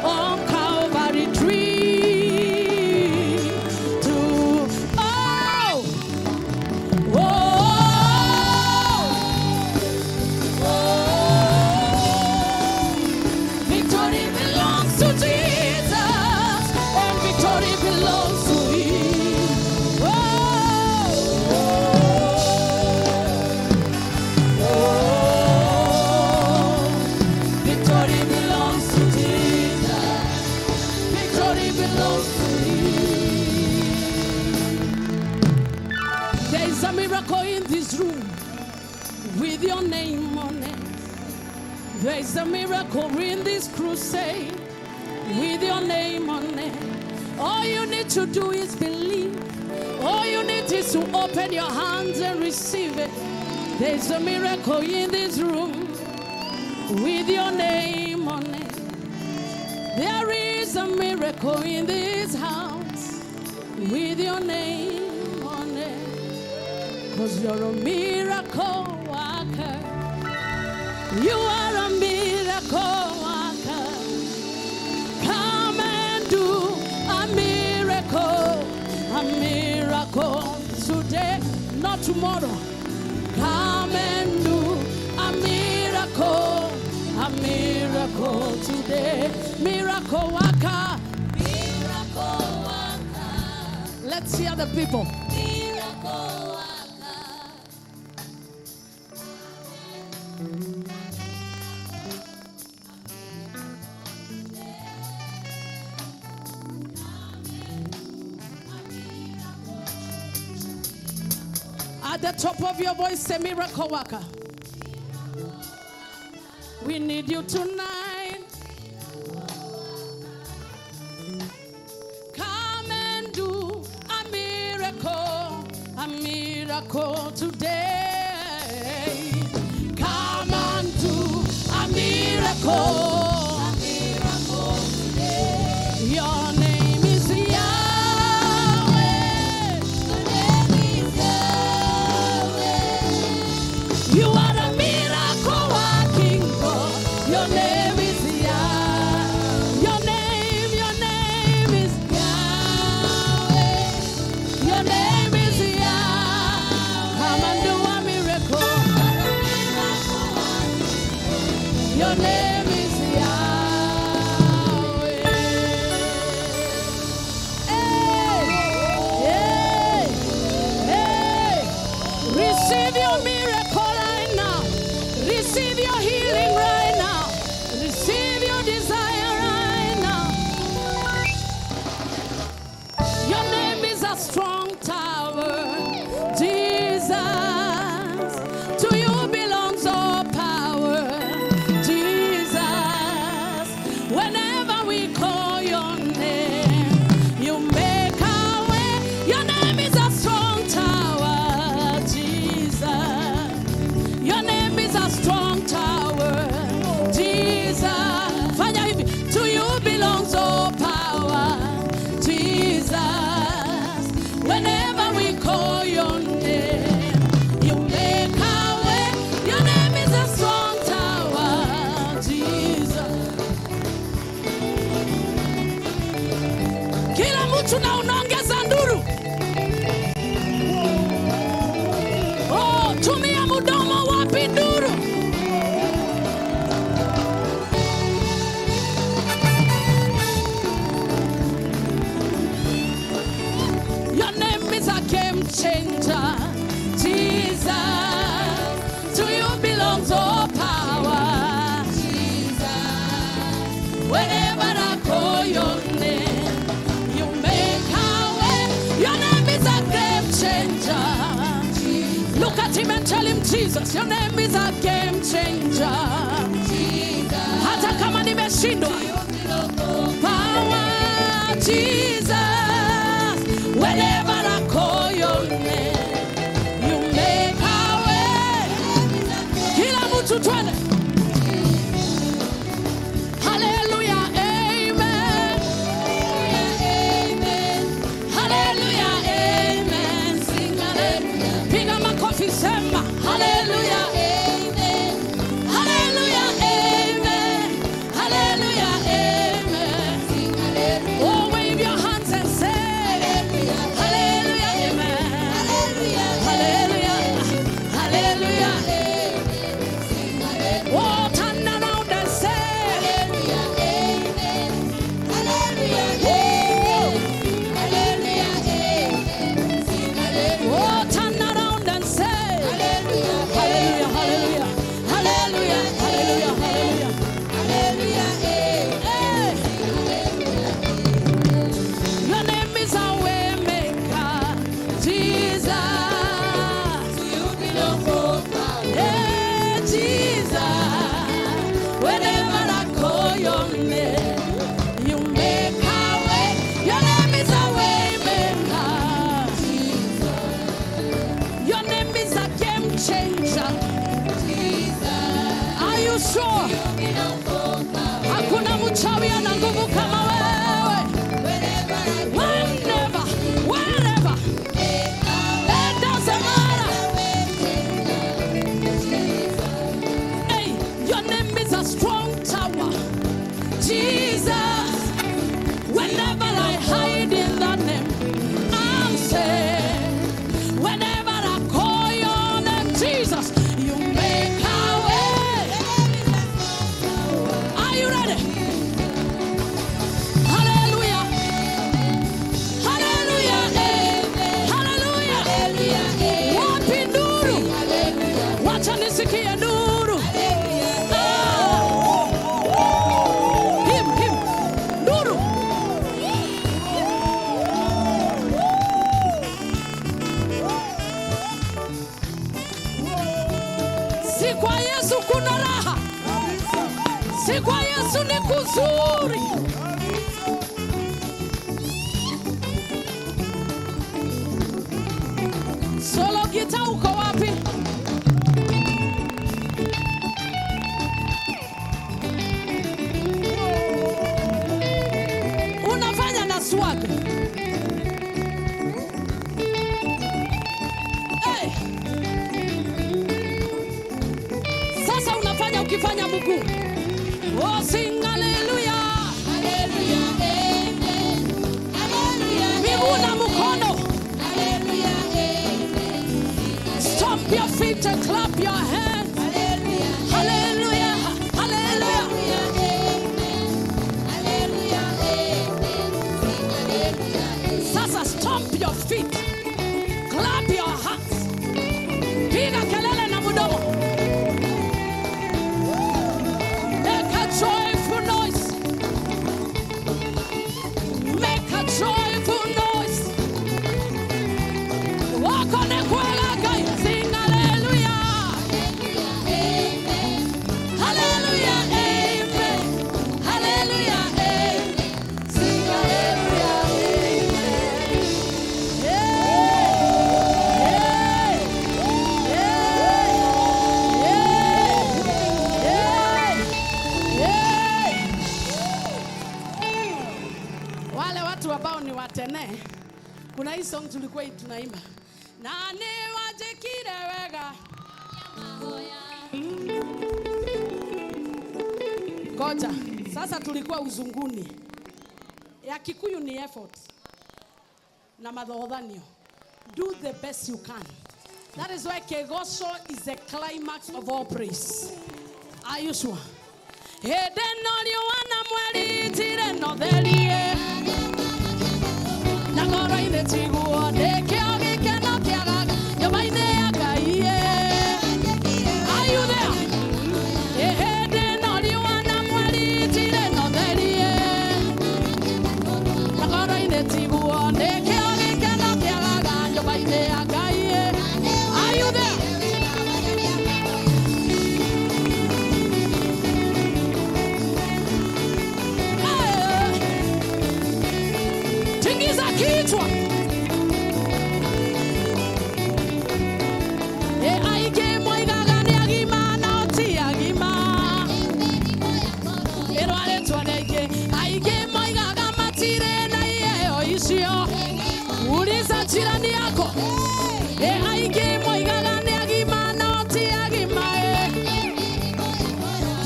On Calvary tree. To oh, oh, oh. Victory belongs to Jesus, and victory belongs to Him. Oh, oh, oh. Victory belongs to Jesus. Victory belongs to Him. There is a miracle in this room with your name on it. There is a miracle in this crusade with your name on it. All you need to do is believe. All you need is to open your hands and receive it. There's a miracle in this room with your name on it. There is a miracle in this house with your name on it. 'Cause you're a miracle worker. You are a miracle worker. Come and do a miracle today, not tomorrow. Come and do a miracle today. Miracle worker. Miracle worker. Let's hear the people. Miracle worker. At the top of your voice, say miracle worker. We need you tonight. Come and do a miracle today. Come and do a miracle. A miracle today. Your name is Yahweh. Your name is Yahweh. You are a miracle working God. Your name is Yah. Your name is Yahweh. Your name is Yah. Come and do a miracle. Your name is Yahweh. Hey, hey, hey. Receive your miracle right now. Receive your healing right now. Receive your desire right now. Your name is a strong tower, Jesus. To you belongs all power, Jesus. Whenever we call your name, you make our way. Your name is a strong tower, Jesus. Your name is a strong tower, Jesus. Fanya hivi. To you belongs all power, Jesus. Whenever we call your name, you make our way. Your name is a strong tower, Jesus. Kila mtu na unaongeza nduru. Oh, tumia mdomo wapi nduru. Your name is a game changer, Jesus. To you belongs all power, Jesus. Whenever I call your name, you make our way. Your name is a game changer. Look at him and tell him, Jesus, your name is a game changer. Hata kama nimeshindwa, power, Jesus. Whenever I call your name, you make our way. 2, twende. Hallelujah, amen. Hallelujah, amen. Sing hallelujah. Piga makofi sema hallelujah, amen. Hallelujah, amen. Hallelujah, amen. Sing hallelujah. Oh, wave your hands and say hallelujah, hallelujah, amen. Hallelujah, hallelujah, hallelujah. Oh, turn around and say hallelujah, amen. Hallelujah, amen. Hallelujah, amen. Oh, turn around and say hallelujah, hallelujah, hallelujah, hallelujah, hallelujah, hallelujah, amen. Your name is a way maker, Jesus. Hey, Jesus. Whenever I call your name, you make a way. Your name is a way maker, Jesus. Your name is a game changer, Jesus. Are you sure? Hakuna mchawi ana nguvu kama wewe. Whenever, wherever, it doesn't matter. Hey, your name is a strong tower, Jesus. Whenever I hide in that name, I'm safe. Whenever I call your name, Jesus, you make a way. Are you ready? Hallelujah. Hallelujah. Hallelujah. Wapi nduru? Wacha nisikie nduru. Ah. Him, him. Nduru. Si kwa Yesu kuna raha. Si kwa Yesu ni kuzuri. Solo gita uko wapi? Unafanya na swag. Hey. Sasa unafanya ukifanya mguu. Oh, sing hallelujah. Hallelujah, amen. Hallelujah. Miguu na mkono. Hallelujah, amen. Stomp your feet and clap your hands. Hallelujah. Hallelujah. Hallelujah. Hallelujah. Sasa stomp your feet. Clap your hands. Piga kelele na mdomo. Make a joyful noise. Make a joyful noise. Wako ne kwela Ngai. Sing hallelujah. Hallelujah, amen. Hallelujah, amen. Sing hallelujah, amen. Yeah. Yeah. Yeah. Yeah. Yeah. Wale watu ambao ni watene, kuna hii song tulikuwa tunaimba, nani wajikire wega. Ngoja, sasa tulikuwa uzunguni. Ya Kikuyu ni effort na madhodhanio. Do the best you can. That is why Kegoso is the climax of all praise. Are you sure? Hĩndĩ no riũa na mweri itirĩ na ũtherie na ngoro-inĩ tiguo nĩkĩo gĩkeno kĩagaga nyũmba-inĩ ya Ngai ĩ. Are you there? Hĩndĩ no riũa na mweri itirĩ na ũtherie na ngoro-inĩ tiguo nĩkĩo gĩkeno kĩagaga nyũmba-inĩ ya Ngai ĩ. Are you there? Hey! Tingiza kichwa.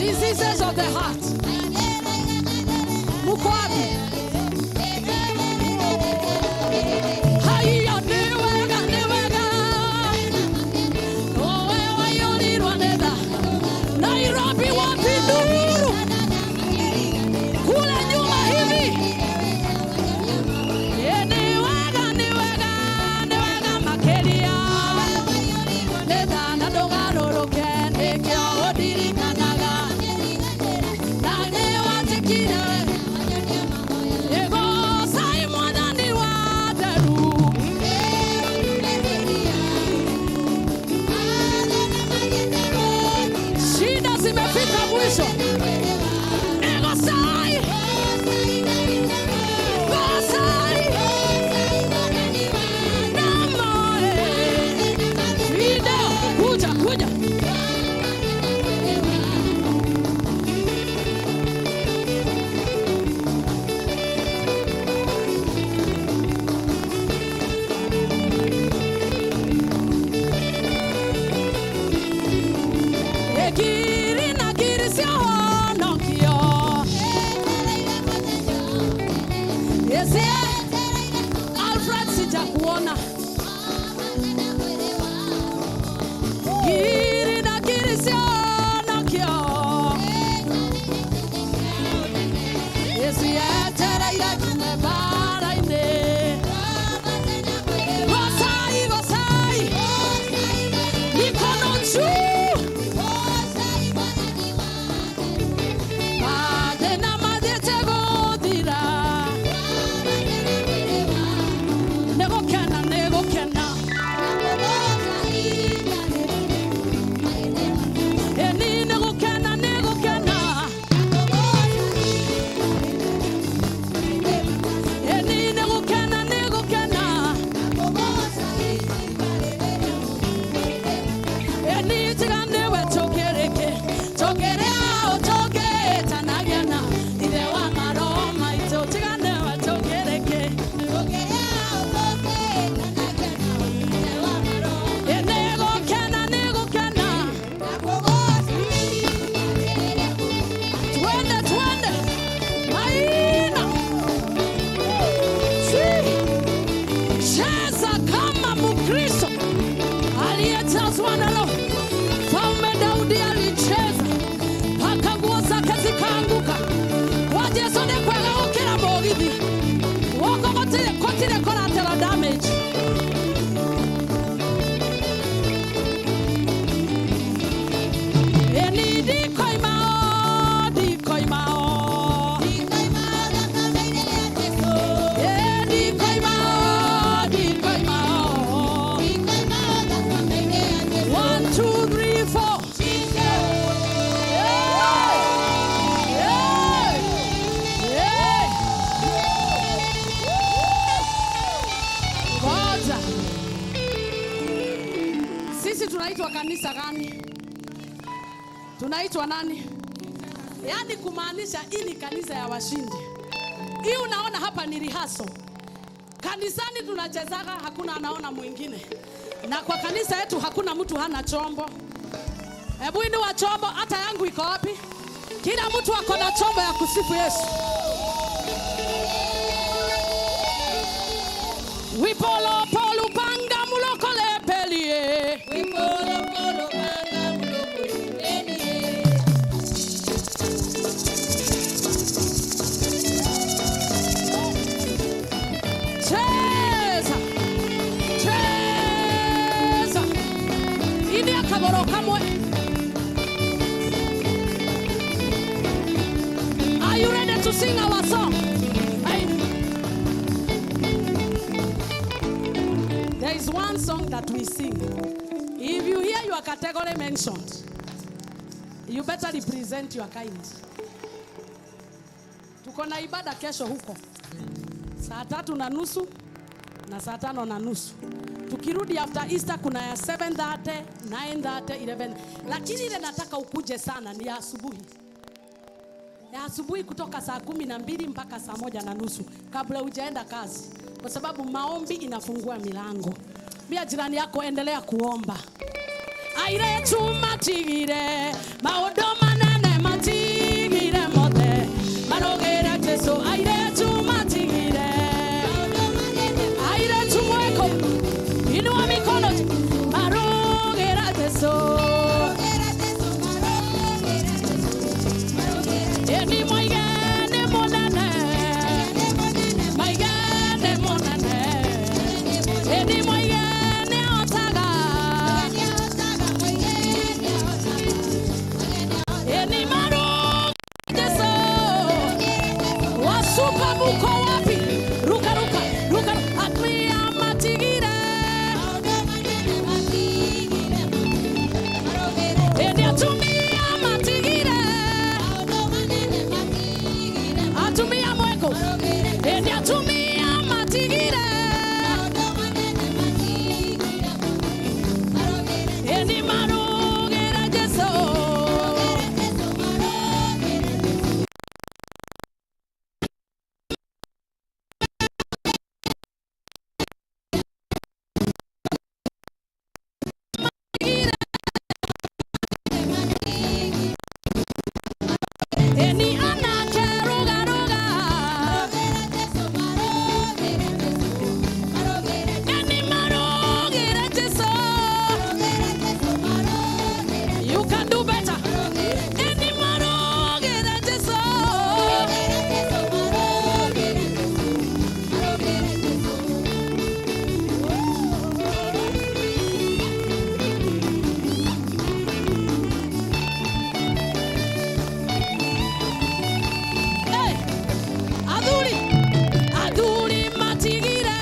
Diseases of the heart. Muko wapi? Haiya, nĩ wega, nĩ wega. Owe waiyũrirwo nĩ tha. Nairobi wapi nduru? Kule nyuma hivi. Ĩ, nĩ wega, nĩ wega, nĩ wega makĩria. Nĩ tha na ndũgarũrũke, nĩkĩo ũndirikanaga. Na nĩ wanjĩkire. Ĩgocai Mwathani wa theru. Shida zimefika mwisho. Egosai. Gosai. Namo, eh. Video, kuja, kuja. Ekiri na kiri cia honokio. Ese Alfred sijakuona. Kiri na kiri cia honokio. Yesu yetereire nginya mbara-inĩ. Gocai, gocai. Mikono juu. Mathĩna mathiĩte gũthira. Nĩ gũkena, nĩ gũkena. Ĩni nĩ gũkena, nĩ gũkena. Ĩni nĩ gũkena, nĩ gũkena. Ĩni tiga nĩwe tũkĩrĩkĩ, tũkĩrĩ ao tũkĩtanagia na Ithe wa maroho maitũ. Tiga nĩwe tũkĩrĩkĩ. Ĩ nĩ gũkena, nĩ gũkena. Twende, twende. Maina. Si. Cheza kama Mkristo aliyejazwa na Roho. Mfalme Daudi alicheza mpaka nguo zake zikaanguka. Kwa Jesu nĩ kwega gũkĩra mũgithi. Guoko gũtirĩ gũtirĩ collateral damage. Ĩni ndikoima o, ndikoima o. Ĩ ndikoima o, ndikoima o. One, two, three, four. Hey! Hey! Hey! Ngoja. Sisi tunaitwa kanisa gani? Tunaitwa nani? Yaani kumaanisha hii ni kanisa ya washindi. Hii unaona hapa ni rehearsal. Kanisani tunachezaga hakuna anaona mwingine. Na kwa kanisa yetu hakuna mtu hana chombo. Hebu inua chombo, hata yangu iko wapi? Kila mtu ako na chombo ya kusifu Yesu. Wipolo polu panga mulokole pelie. Wipolo polo panga mulokole pelie. Cheza. Cheza. Ini akaboro kamwe. Are you ready to sing our song? Aye. There is one song that we sing. If you hear your category mentioned, you better represent your kind. Tuko na ibada kesho huko saa 3:30 na saa 5:30. Tukirudi after Easter kuna ya 7:30, 9:30, 11. Lakini ile nataka ukuje sana ni ya asubuhi. Ya asubuhi kutoka saa 12 mpaka saa 1:30 kabla hujaenda kazi, kwa sababu maombi inafungua milango. Bia jirani yako, endelea kuomba. Airetu matigire maũndũ manene. can do better. Eni marogera Jesu. Hey, adhuri, adhuri matigire.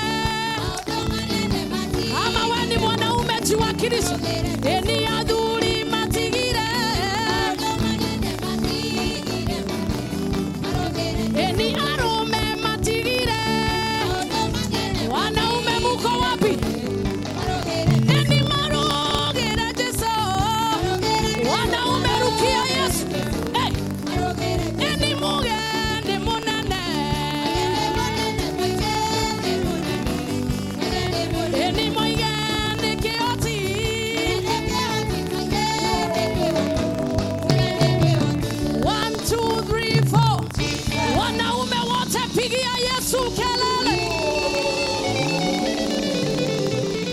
Ama we ni mwanaume jiwakilishe. Eni adhuri matigire. Eni arume matigire. Wanaume muko wapi? Eni marogera Jesu. Wanaume rukia Yesu. Hey. Eni mugende munene. Eni moigende kioti. 1, 2, 3, 4. Wanaume wote pigia Yesu kelele.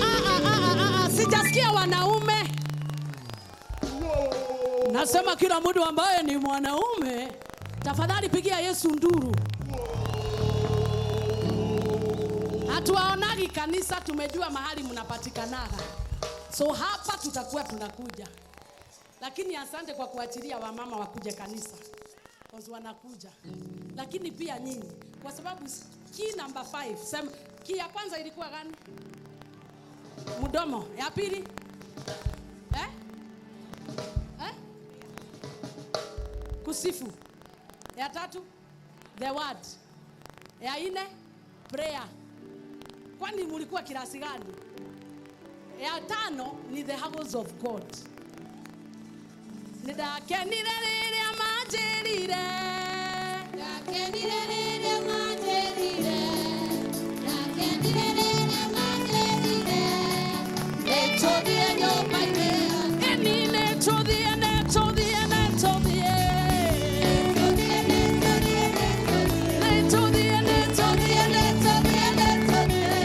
Ah, ah, ah, ah, ah, sijasikia wanaume. Nasema kila mtu ambaye ni mwanaume, tafadhali pigia Yesu nduru. Hatuwaonagi kanisa, tumejua mahali mnapatikanaga. So hapa tutakuwa tunakuja. Lakini asante kwa kuachilia wamama wakuje kanisa. Cause wanakuja. Lakini pia nyinyi, kwa sababu key number 5, sema key ya kwanza ilikuwa gani? Mdomo. Ya pili? Eh? Eh? Kusifu. Ya tatu? The word. Ya nne? Prayer. Kwani mulikuwa kilasi gani? Ya tano ni the house of God. Nĩndakenire rĩrĩa manjĩrire. Ndakenire rĩrĩa manjĩrire. Ndakenire rĩrĩa manjĩrire. Nĩtũthiĩ nyũmba-inĩ ya Ĩni nĩtũthiĩ, nĩtũthiĩ, nĩtũthiĩ. Nĩtũthiĩ, nĩtũthiĩ, Nĩtũthiĩ, nĩtũthiĩ, nĩtũthiĩ, nĩtũthiĩ.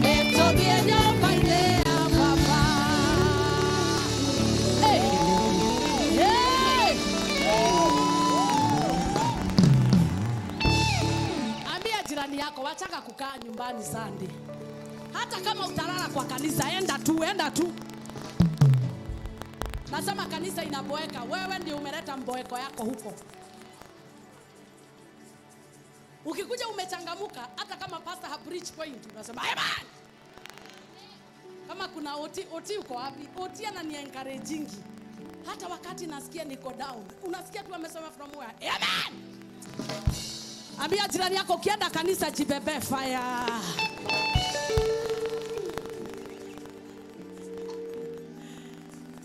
Nĩtũthiĩ nyũmba-inĩ ya Baba. Hey! Hey! Ambia jirani yako wataka kukaa nyumbani Sunday. Hata kama utalala kwa kanisa, enda tu, enda tu. Nasema kanisa inaboeka, wewe ndio umeleta mboeko yako huko. Ukikuja umechangamuka, hata kama pastor ha preach point, unasema amen. Kama kuna oti, oti uko wapi? Oti anani encouraging. Hata wakati nasikia niko down, unasikia tu amesema from where? Amen. Ambia jirani yako ukienda kanisa jibebe fire.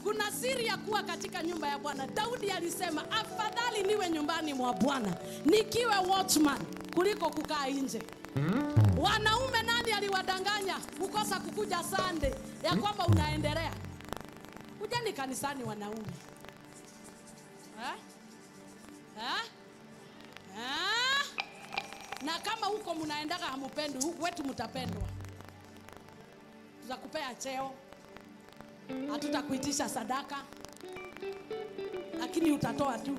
Kuna siri ya kuwa katika nyumba ya Bwana. Daudi alisema afadhali niwe nyumbani mwa Bwana nikiwe watchman kuliko kukaa nje. Wanaume nani aliwadanganya kukosa kukuja Sunday ya kwamba unaendelea? Kujeni kanisani wanaume. Eh? Eh? Eh? Na kama huko mnaendaga hamupendi, huku wetu mtapendwa. Tutakupea cheo. Hatutakuitisha sadaka. Lakini utatoa tu.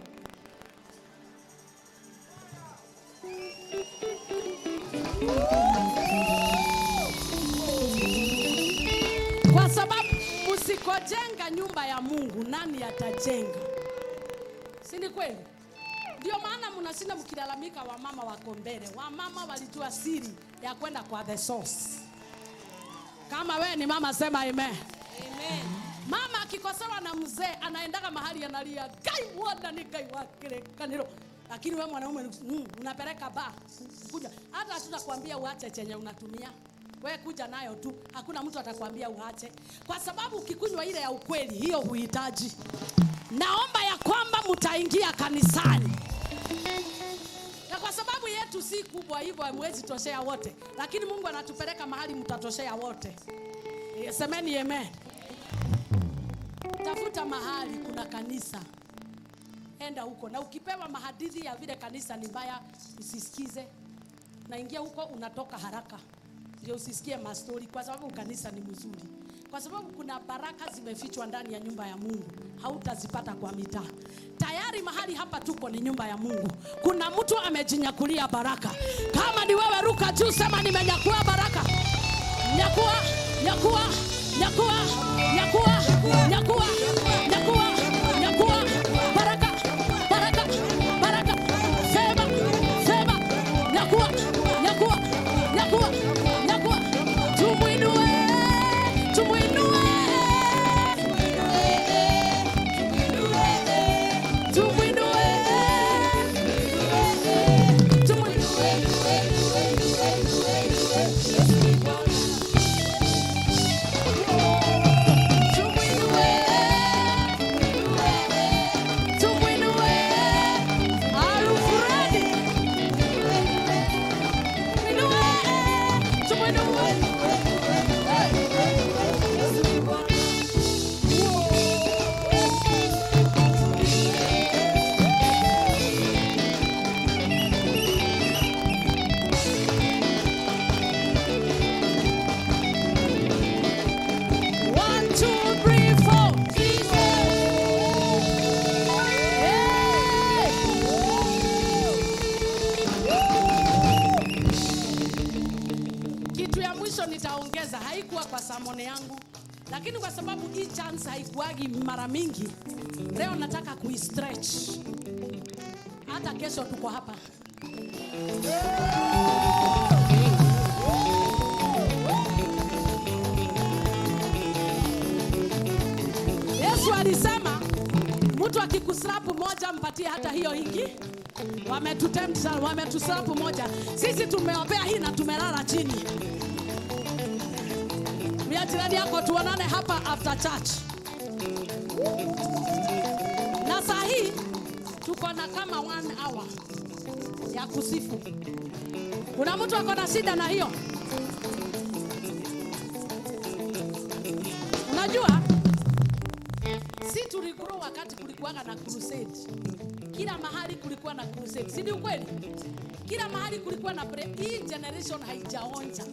Kwa sababu usikojenga nyumba ya Mungu, nani atajenga? Si ni kweli? Ndio maana mnashinda mkilalamika wamama wako mbele. Wamama walijua siri ya kwenda kwa the source. Kama we ni mama sema amen. Amen. Mama akikosewa na mzee anaendaga mahali analia, Ngai wana ni Ngai wa kĩrĩkanĩro. Lakini we mwanaume unapeleka ba kuja. Hata hatutakwambia uache chenye unatumia. We kuja nayo tu, hakuna mtu atakwambia uache. Kwa sababu ukikunywa ile ya ukweli, hiyo huhitaji. Naomba ya kwamba mtaingia kanisani. Na kwa sababu yetu si kubwa hivyo, hamwezi toshea wote. Lakini Mungu anatupeleka mahali mtatoshea wote. Semeni amen. Tafuta mahali kuna kanisa. Enda huko. Na ukipewa mahadithi ya vile kanisa ni mbaya, usisikize. Naingia huko unatoka haraka. Ndio usisikie mastori, kwa sababu kanisa ni mzuri. Kwa Kwa sababu kuna baraka zimefichwa ndani ya nyumba ya Mungu, hautazipata kwa mitaa. Tayari mahali hapa tuko ni nyumba ya Mungu. Kuna mtu amejinyakulia baraka. Kama ni wewe, ruka juu, sema nimenyakua baraka. Nyakua, nyakua, nyakua, nyakua, nyakua, nyakua, nyakua baraka, baraka, baraka. Sema, sema, nyakua, nyakua, nyakua, nyakua. Tumuinue, tumuinue, tumuinue, tumuinue. Tumuinue, tumuinue, Alfredi. Tumuinue, tumuinue. One, two, three, four. Hey! Kitu ya mwisho nitaongeza, haikuwa kwa samone yangu, lakini kwa sababu hii chance haikuagi mara mingi, leo nataka kuistretch. Hata kesho tuko hapa. Yesu alisema mtu akikuslapu moja mpatie hata hiyo ingi. Wametutempt sana, wametuslapu moja. Sisi tumeombea hii na tumelala chini. Mia jirani yako tuonane hapa after church. Na saa hii tuko na kama 1 hour ya kusifu. Kuna mtu ako na shida na hiyo? Unajua si tuligrow wakati kulikuwaga na crusade. Kila mahali kulikuwa na crusade, si ni ukweli? Kila mahali kulikuwa na prayer. Hii generation haijaonja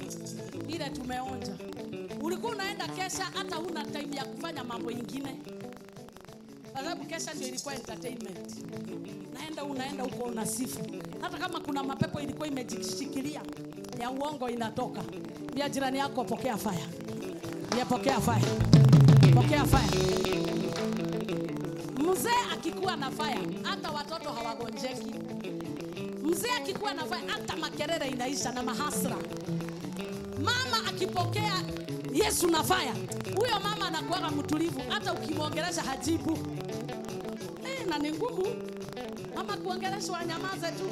ile tumeonja. Ulikuwa unaenda kesha, hata huna time ya kufanya mambo ingine, kwa sababu kesha ndio ilikuwa entertainment. Naenda unaenda huko unasifu, hata kama kuna mapepo ilikuwa imejishikilia ya uongo inatoka. Mbia jirani yako, pokea fire, pokea fire, pokea fire. Mzee akikuwa na fire, hata watoto hawagonjeki. Mzee akikuwa na fire, hata makerere inaisha na mahasra. Mama akipokea Yesu na fire, huyo mama anakuwa mtulivu, hata ukimwongelesha hajibu. Na ni ngumu mama kuongeleshwa, anyamaze tu.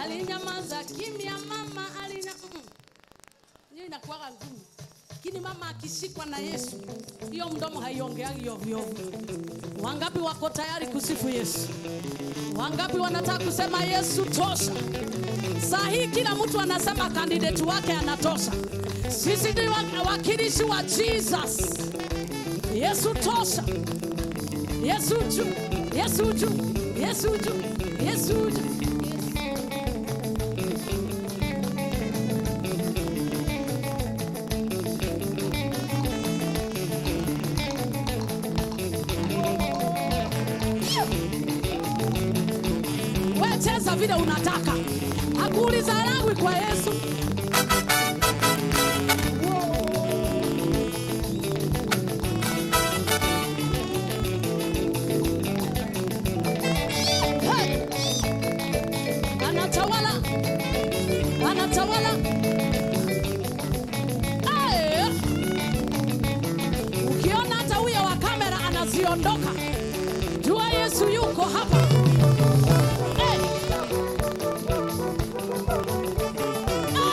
Alinyamaza kimya mama, alinya hiyo inakuwa ngumu. Lakini mama akishikwa na Yesu, hiyo mdomo haiongeagi ovyo ovyo. Wangapi wako tayari kusifu Yesu? Wangapi wanataka kusema Yesu tosha? Saa hii kila mtu anasema candidate wake anatosha. Sisi ni wakilishi wa Jesus. Yesu tosha. Yesu juu. Yesu juu. Yesu juu. Yesu juu. Wewe cheza vile unataka. Hakuuliza langu kwa Yesu. Hey! Anatawala. Anatawala. Hey! Ukiona hata huyo wa kamera anaziondoka, jua Yesu yuko hapa. Hey!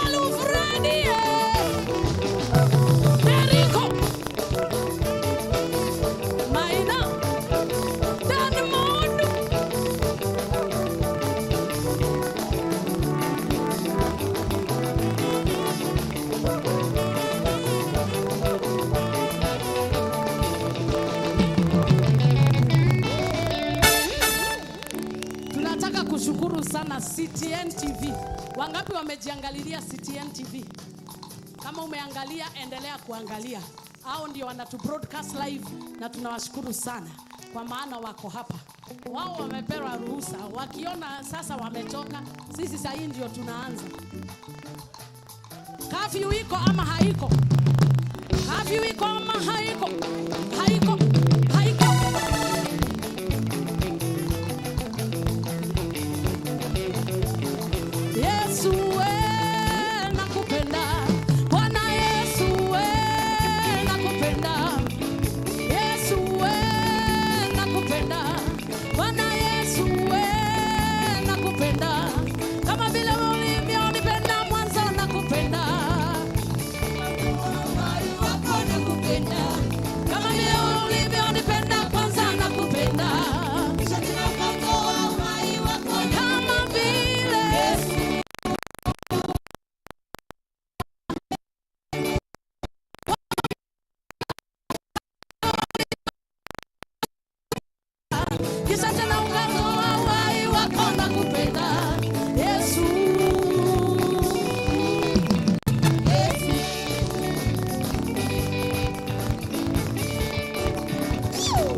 Alufredi, Derico, Maina, Danmond. Tunataka kushukuru sana CTN TV. Wangapi wamejiangalilia CTN TV? Kama umeangalia, endelea kuangalia. Hao ndio wanatu broadcast live na tunawashukuru sana kwa maana wako hapa. Wao wamepewa ruhusa, wakiona sasa wamechoka, sisi sasa hii ndio tunaanza. Kafyu iko ama haiko? Kafyu iko ama haiko? Haiko, haiko. Yesu we nakupenda, Bwana Yesu we nakupenda, Yesu we nakupenda, Bwana Yesu we nakupenda, kama vile ulivyonipenda mwanzo nakupenda, kama vile ulivyonipenda kwanza nakupenda, kama vile kisha tena ukatoa uhai wako nakupenda Yesu.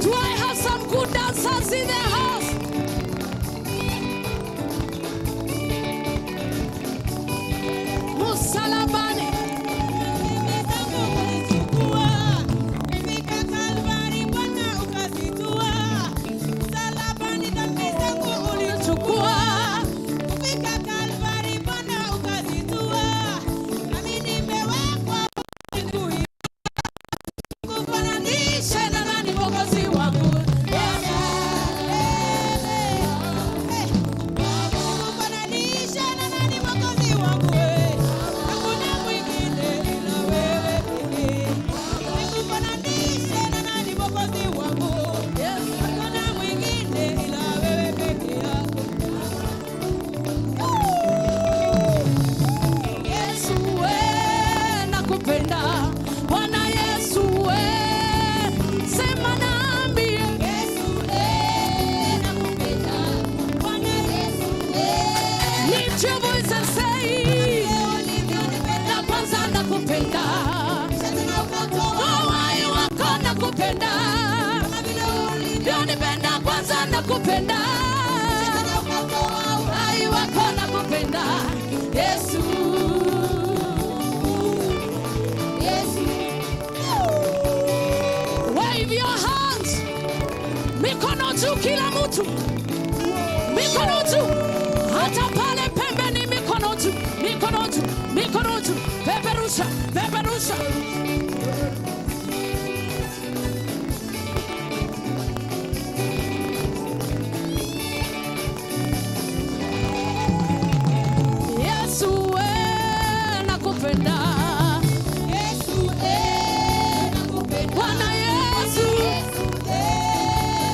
Do I have some good dancers in the house? Musalabani. Ulichukua kufananishe na nani Mwokozi wangu Yesu. Yesu we nakupenda, Bwana Yesu we sema nami. Yesu we nakupenda, Bwana Yesu we. Lift your voice and say, na kwanza nakupenda, uhai wako nakupenda, ulivyonipenda kwanza nakupenda, uhai wako nakupenda, Yesu. Yesu. Wave your hands. Mikono juu kila mtu. Mikono juu. Hata pale pembeni mikono juu. Mikono juu. Mikono juu. Peperusha, peperusha. Yesu we nakupenda. Yesu nakupenda. Bwana Yesu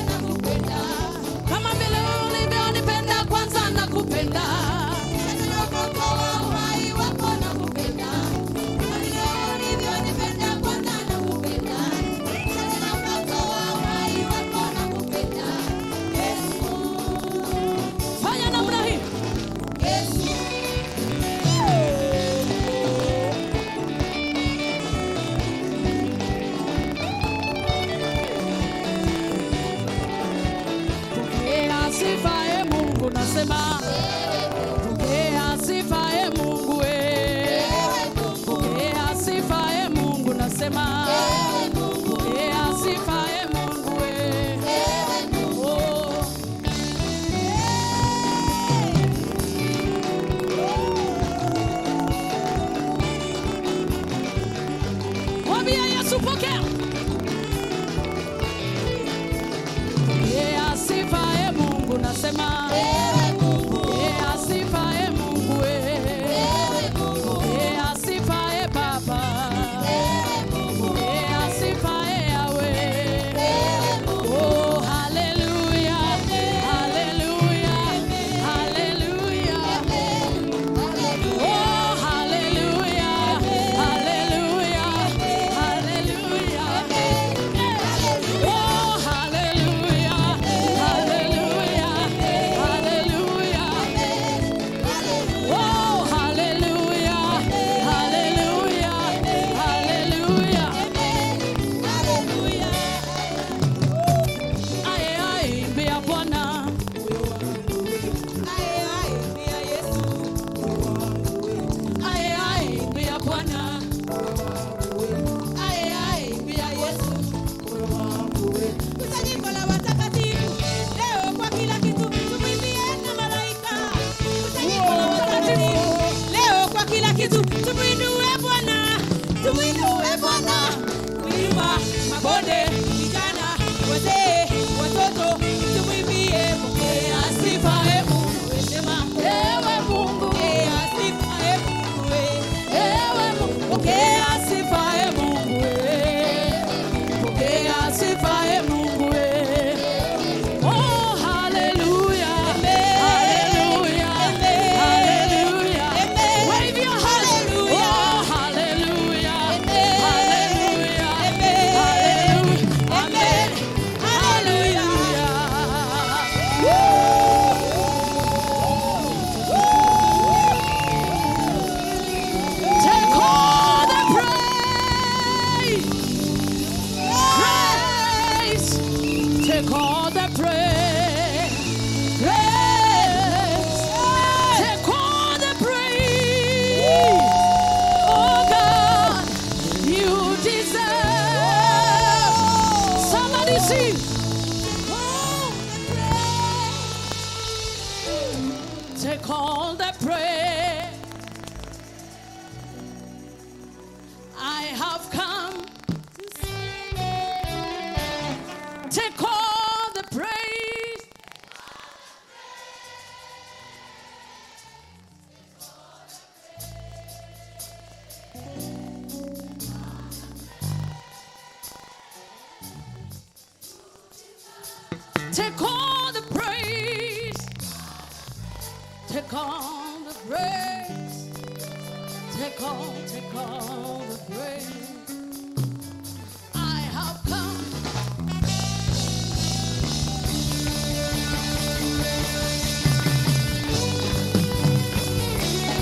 nakupenda. Kama vile ulivyonipenda kwanza nakupenda. Fanya namna hii. Pokea sifa e Mungu nasema. Pokea sifa e Mungu e. Pokea sifa e Mungu nasema. Pokea sifa e Mungu e. Oh. Mwambie Yesu pokea. Pokea sifa e Mungu nasema. Pokea Take all the praise. I have come to say, take all the praise. Take all the praise. Take all the praise. Take all the praise. I have come.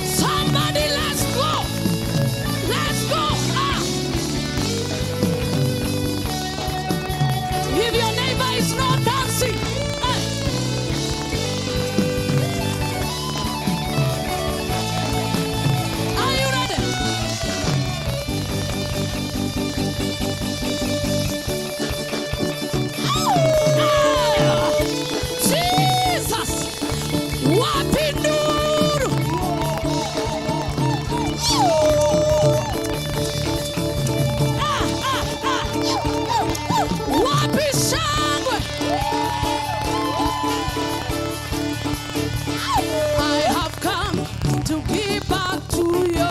Somebody, let's go. Let's go. Ah. If your neighbor is not dancing, hey. Are you ready? Ah! Jesus! Wapi nuru? Ah, ah, ah. Wapi shangwe? I have come to give back to you.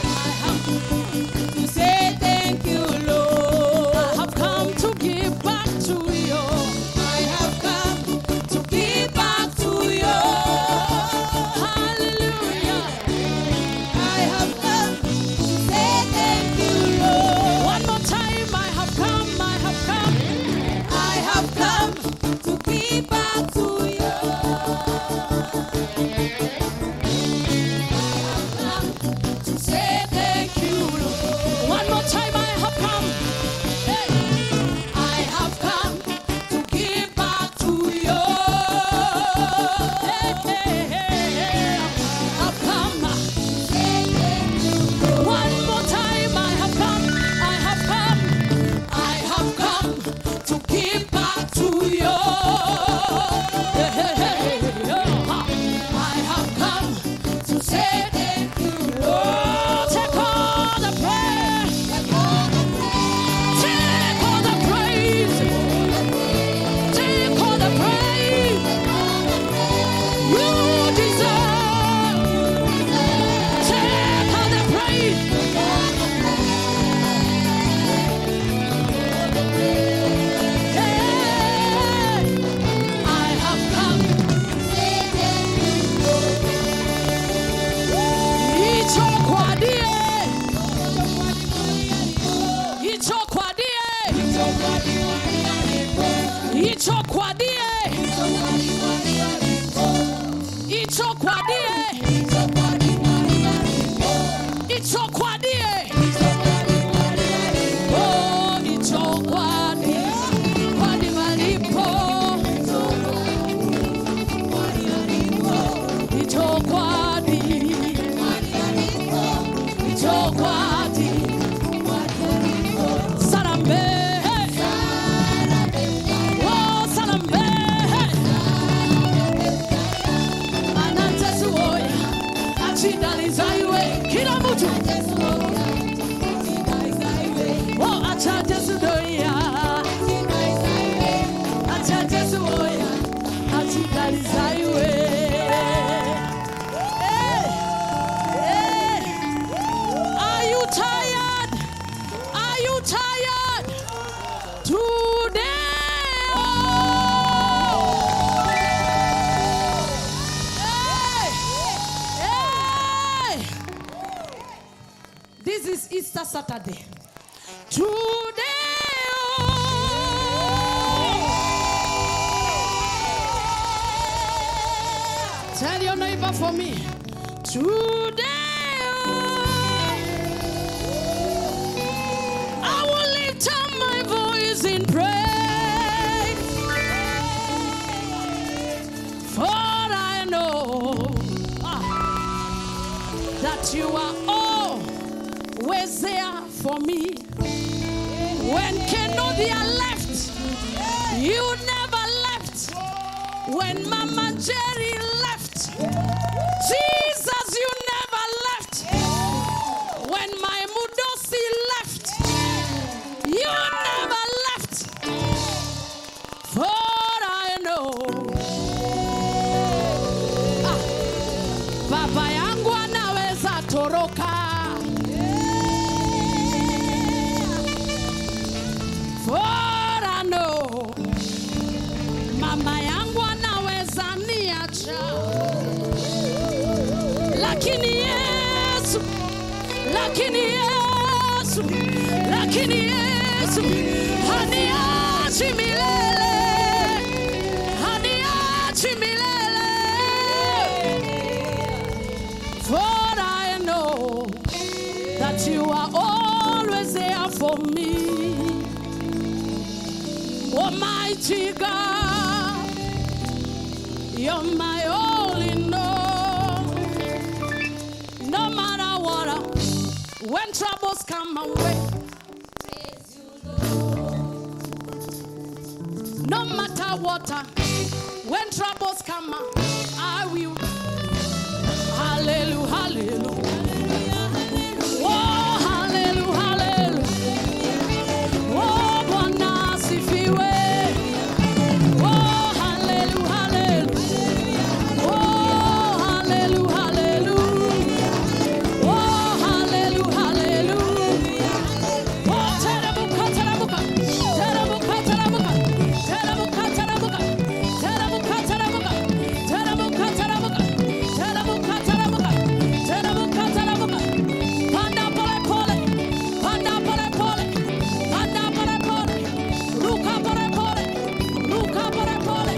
I have To say thank you, Lord. I have come to give back to you. I have come to give back to you. Hallelujah. I have come to say thank you, Lord. One more time, I have come, I have come. I have come to give back to you. I have come to say thank you, Lord. One more time, I have come. Hey. I have come to give back to you. Hey, hey, hey, hey. I've come. Say thank you, Lord. One more time, I have come. I have come. I have come to give back to you. Hey, hey, hey, hey. Ha. I have come to say thank you, Lord. Oh, take all the praise. Take all the praise. Take all the praise. Take all the praise. You deserve. Take all the praise. Hey, I have come. Ichokwadie. Ichokwadie. Ichokwadie. Ichokwadie. Ichokwadie. Oh, ichokwadie. Kwadi malipo. Ichokwadi. Ichokwadi. Sarambe. Oh, sarambe. Anantesuoya. Achidalizaiwe. Kila mtu. Oh, achatesudoya. Achatesuoya. Achidalizaiwe. Hey. Hey. Are you tired? Are you tired? Today. Oh. Hey. Hey. This is Easter Saturday. Today. Oh. Tell your neighbor for me. Today. Oh, I will lift up my voice in praise. For I know that you are always there for me. When Kenodia left, you never left. When Mama Jerry left, Jesus, you never left. When my Mudosi left, you never left. For I know, baba yangu anaweza toroka. For I know, mama yangu anaweza niacha, lakini Yesu, lakini Yesu, lakini Yesu haniachi milele, haniachi milele. For I know that you are always there for me. Almighty God, you're my all in all. No matter what, when troubles come my way, no matter what, when troubles come, I will. Hallelujah, hallelujah. Oh, hallelujah, hallelujah. Oh, Bwana asifiwe. Oh, hallelujah, hallelujah. Oh, hallelujah, hallelujah. Oh, hallelujah, hallelujah. Oh, teramuka, teramuka. Teramuka, teramuka. Teramuka, teramuka. Teramuka, teramuka. Teramuka, teramuka. Teramuka, teramuka. Teramuka, teramuka. Panda pole pole. Panda pole pole. Panda pole pole. Ruka pole pole. Ruka pole pole.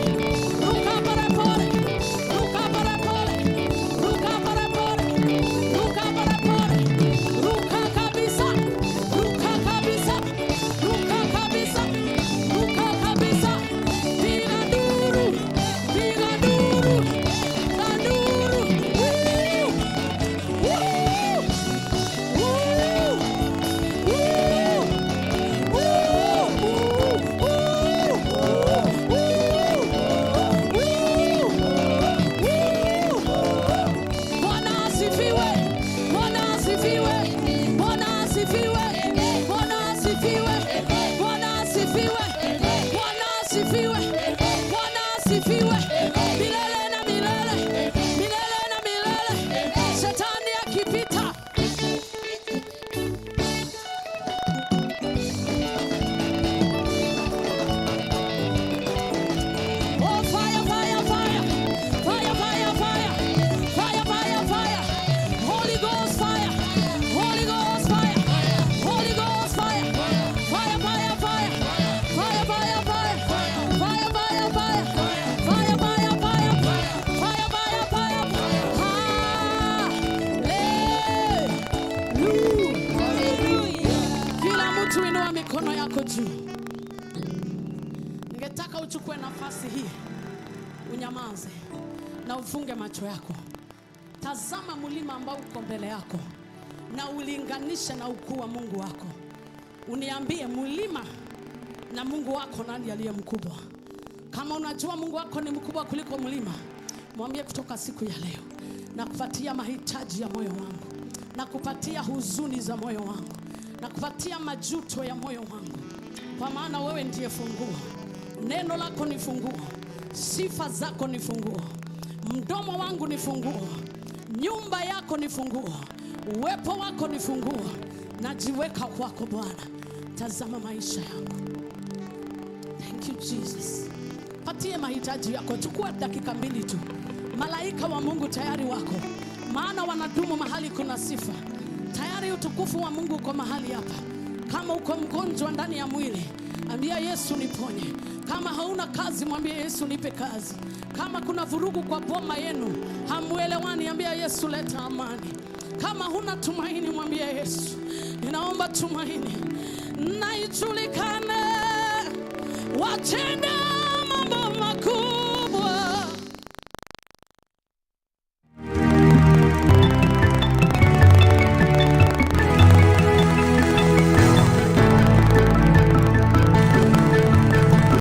Ruka pole pole. Ruka pole pole. Ruka pole pole. Ruka pole pole. Ruka kabisa. Ruka kabisa. Ruka kabisa. Ruka kabisa. Piga duru. Piga duru. Piga duru. Woo! Woo! Woo! Woo! Woo! Woo! Woo! Woo! Woo! Bwana asifiwe. Bwana asifiwe. Bwana asifiwe. Bwana asifiwe. Bwana asifiwe. Bwana asifiwe. Bwana asifiwe. Milele na milele. Milele na milele. Shetani akipita. Oh, fire, fire, fire. Fire, fire, fire. Fire, fire, fire. Holy Ghost fire. Holy Ghost fire. Holy Ghost fire. Fire, fire, fire. Fire, fire, fire. Fire, fire, fire. Fire, fire, fire. Fire, fire, fire. Hallelujah. Kila mtu inua mikono yako juu. Ningetaka uchukue nafasi hii, unyamaze na ufunge macho yako. Tazama mlima ambao uko mbele yako na ulinganishe na ukuu wa Mungu wako. Uniambie, mlima na Mungu wako nani aliye mkubwa? Kama unajua Mungu wako ni mkubwa kuliko mlima, mwambie kutoka siku ya leo, nakupatia mahitaji ya moyo wangu, nakupatia huzuni za moyo wangu, nakupatia majuto ya moyo wangu, kwa maana wewe ndiye funguo. Neno lako ni funguo, sifa zako ni funguo, mdomo wangu ni funguo, nyumba yako ni funguo, uwepo wako ni funguo. Najiweka kwako Bwana, tazama maisha yangu. Thank you Jesus. Patie mahitaji yako, chukua dakika 2 tu. Malaika wa Mungu tayari wako, maana wanadumu mahali kuna sifa. Tayari utukufu wa Mungu uko mahali hapa. Kama uko mgonjwa ndani ya mwili, ambia Yesu niponye. Kama hauna kazi, mwambie Yesu nipe kazi. Kama kuna vurugu kwa boma yenu, hamuelewani, ambia Yesu leta amani. Kama huna tumaini, mwambie Yesu ninaomba tumaini. Na ijulikane watenda mambo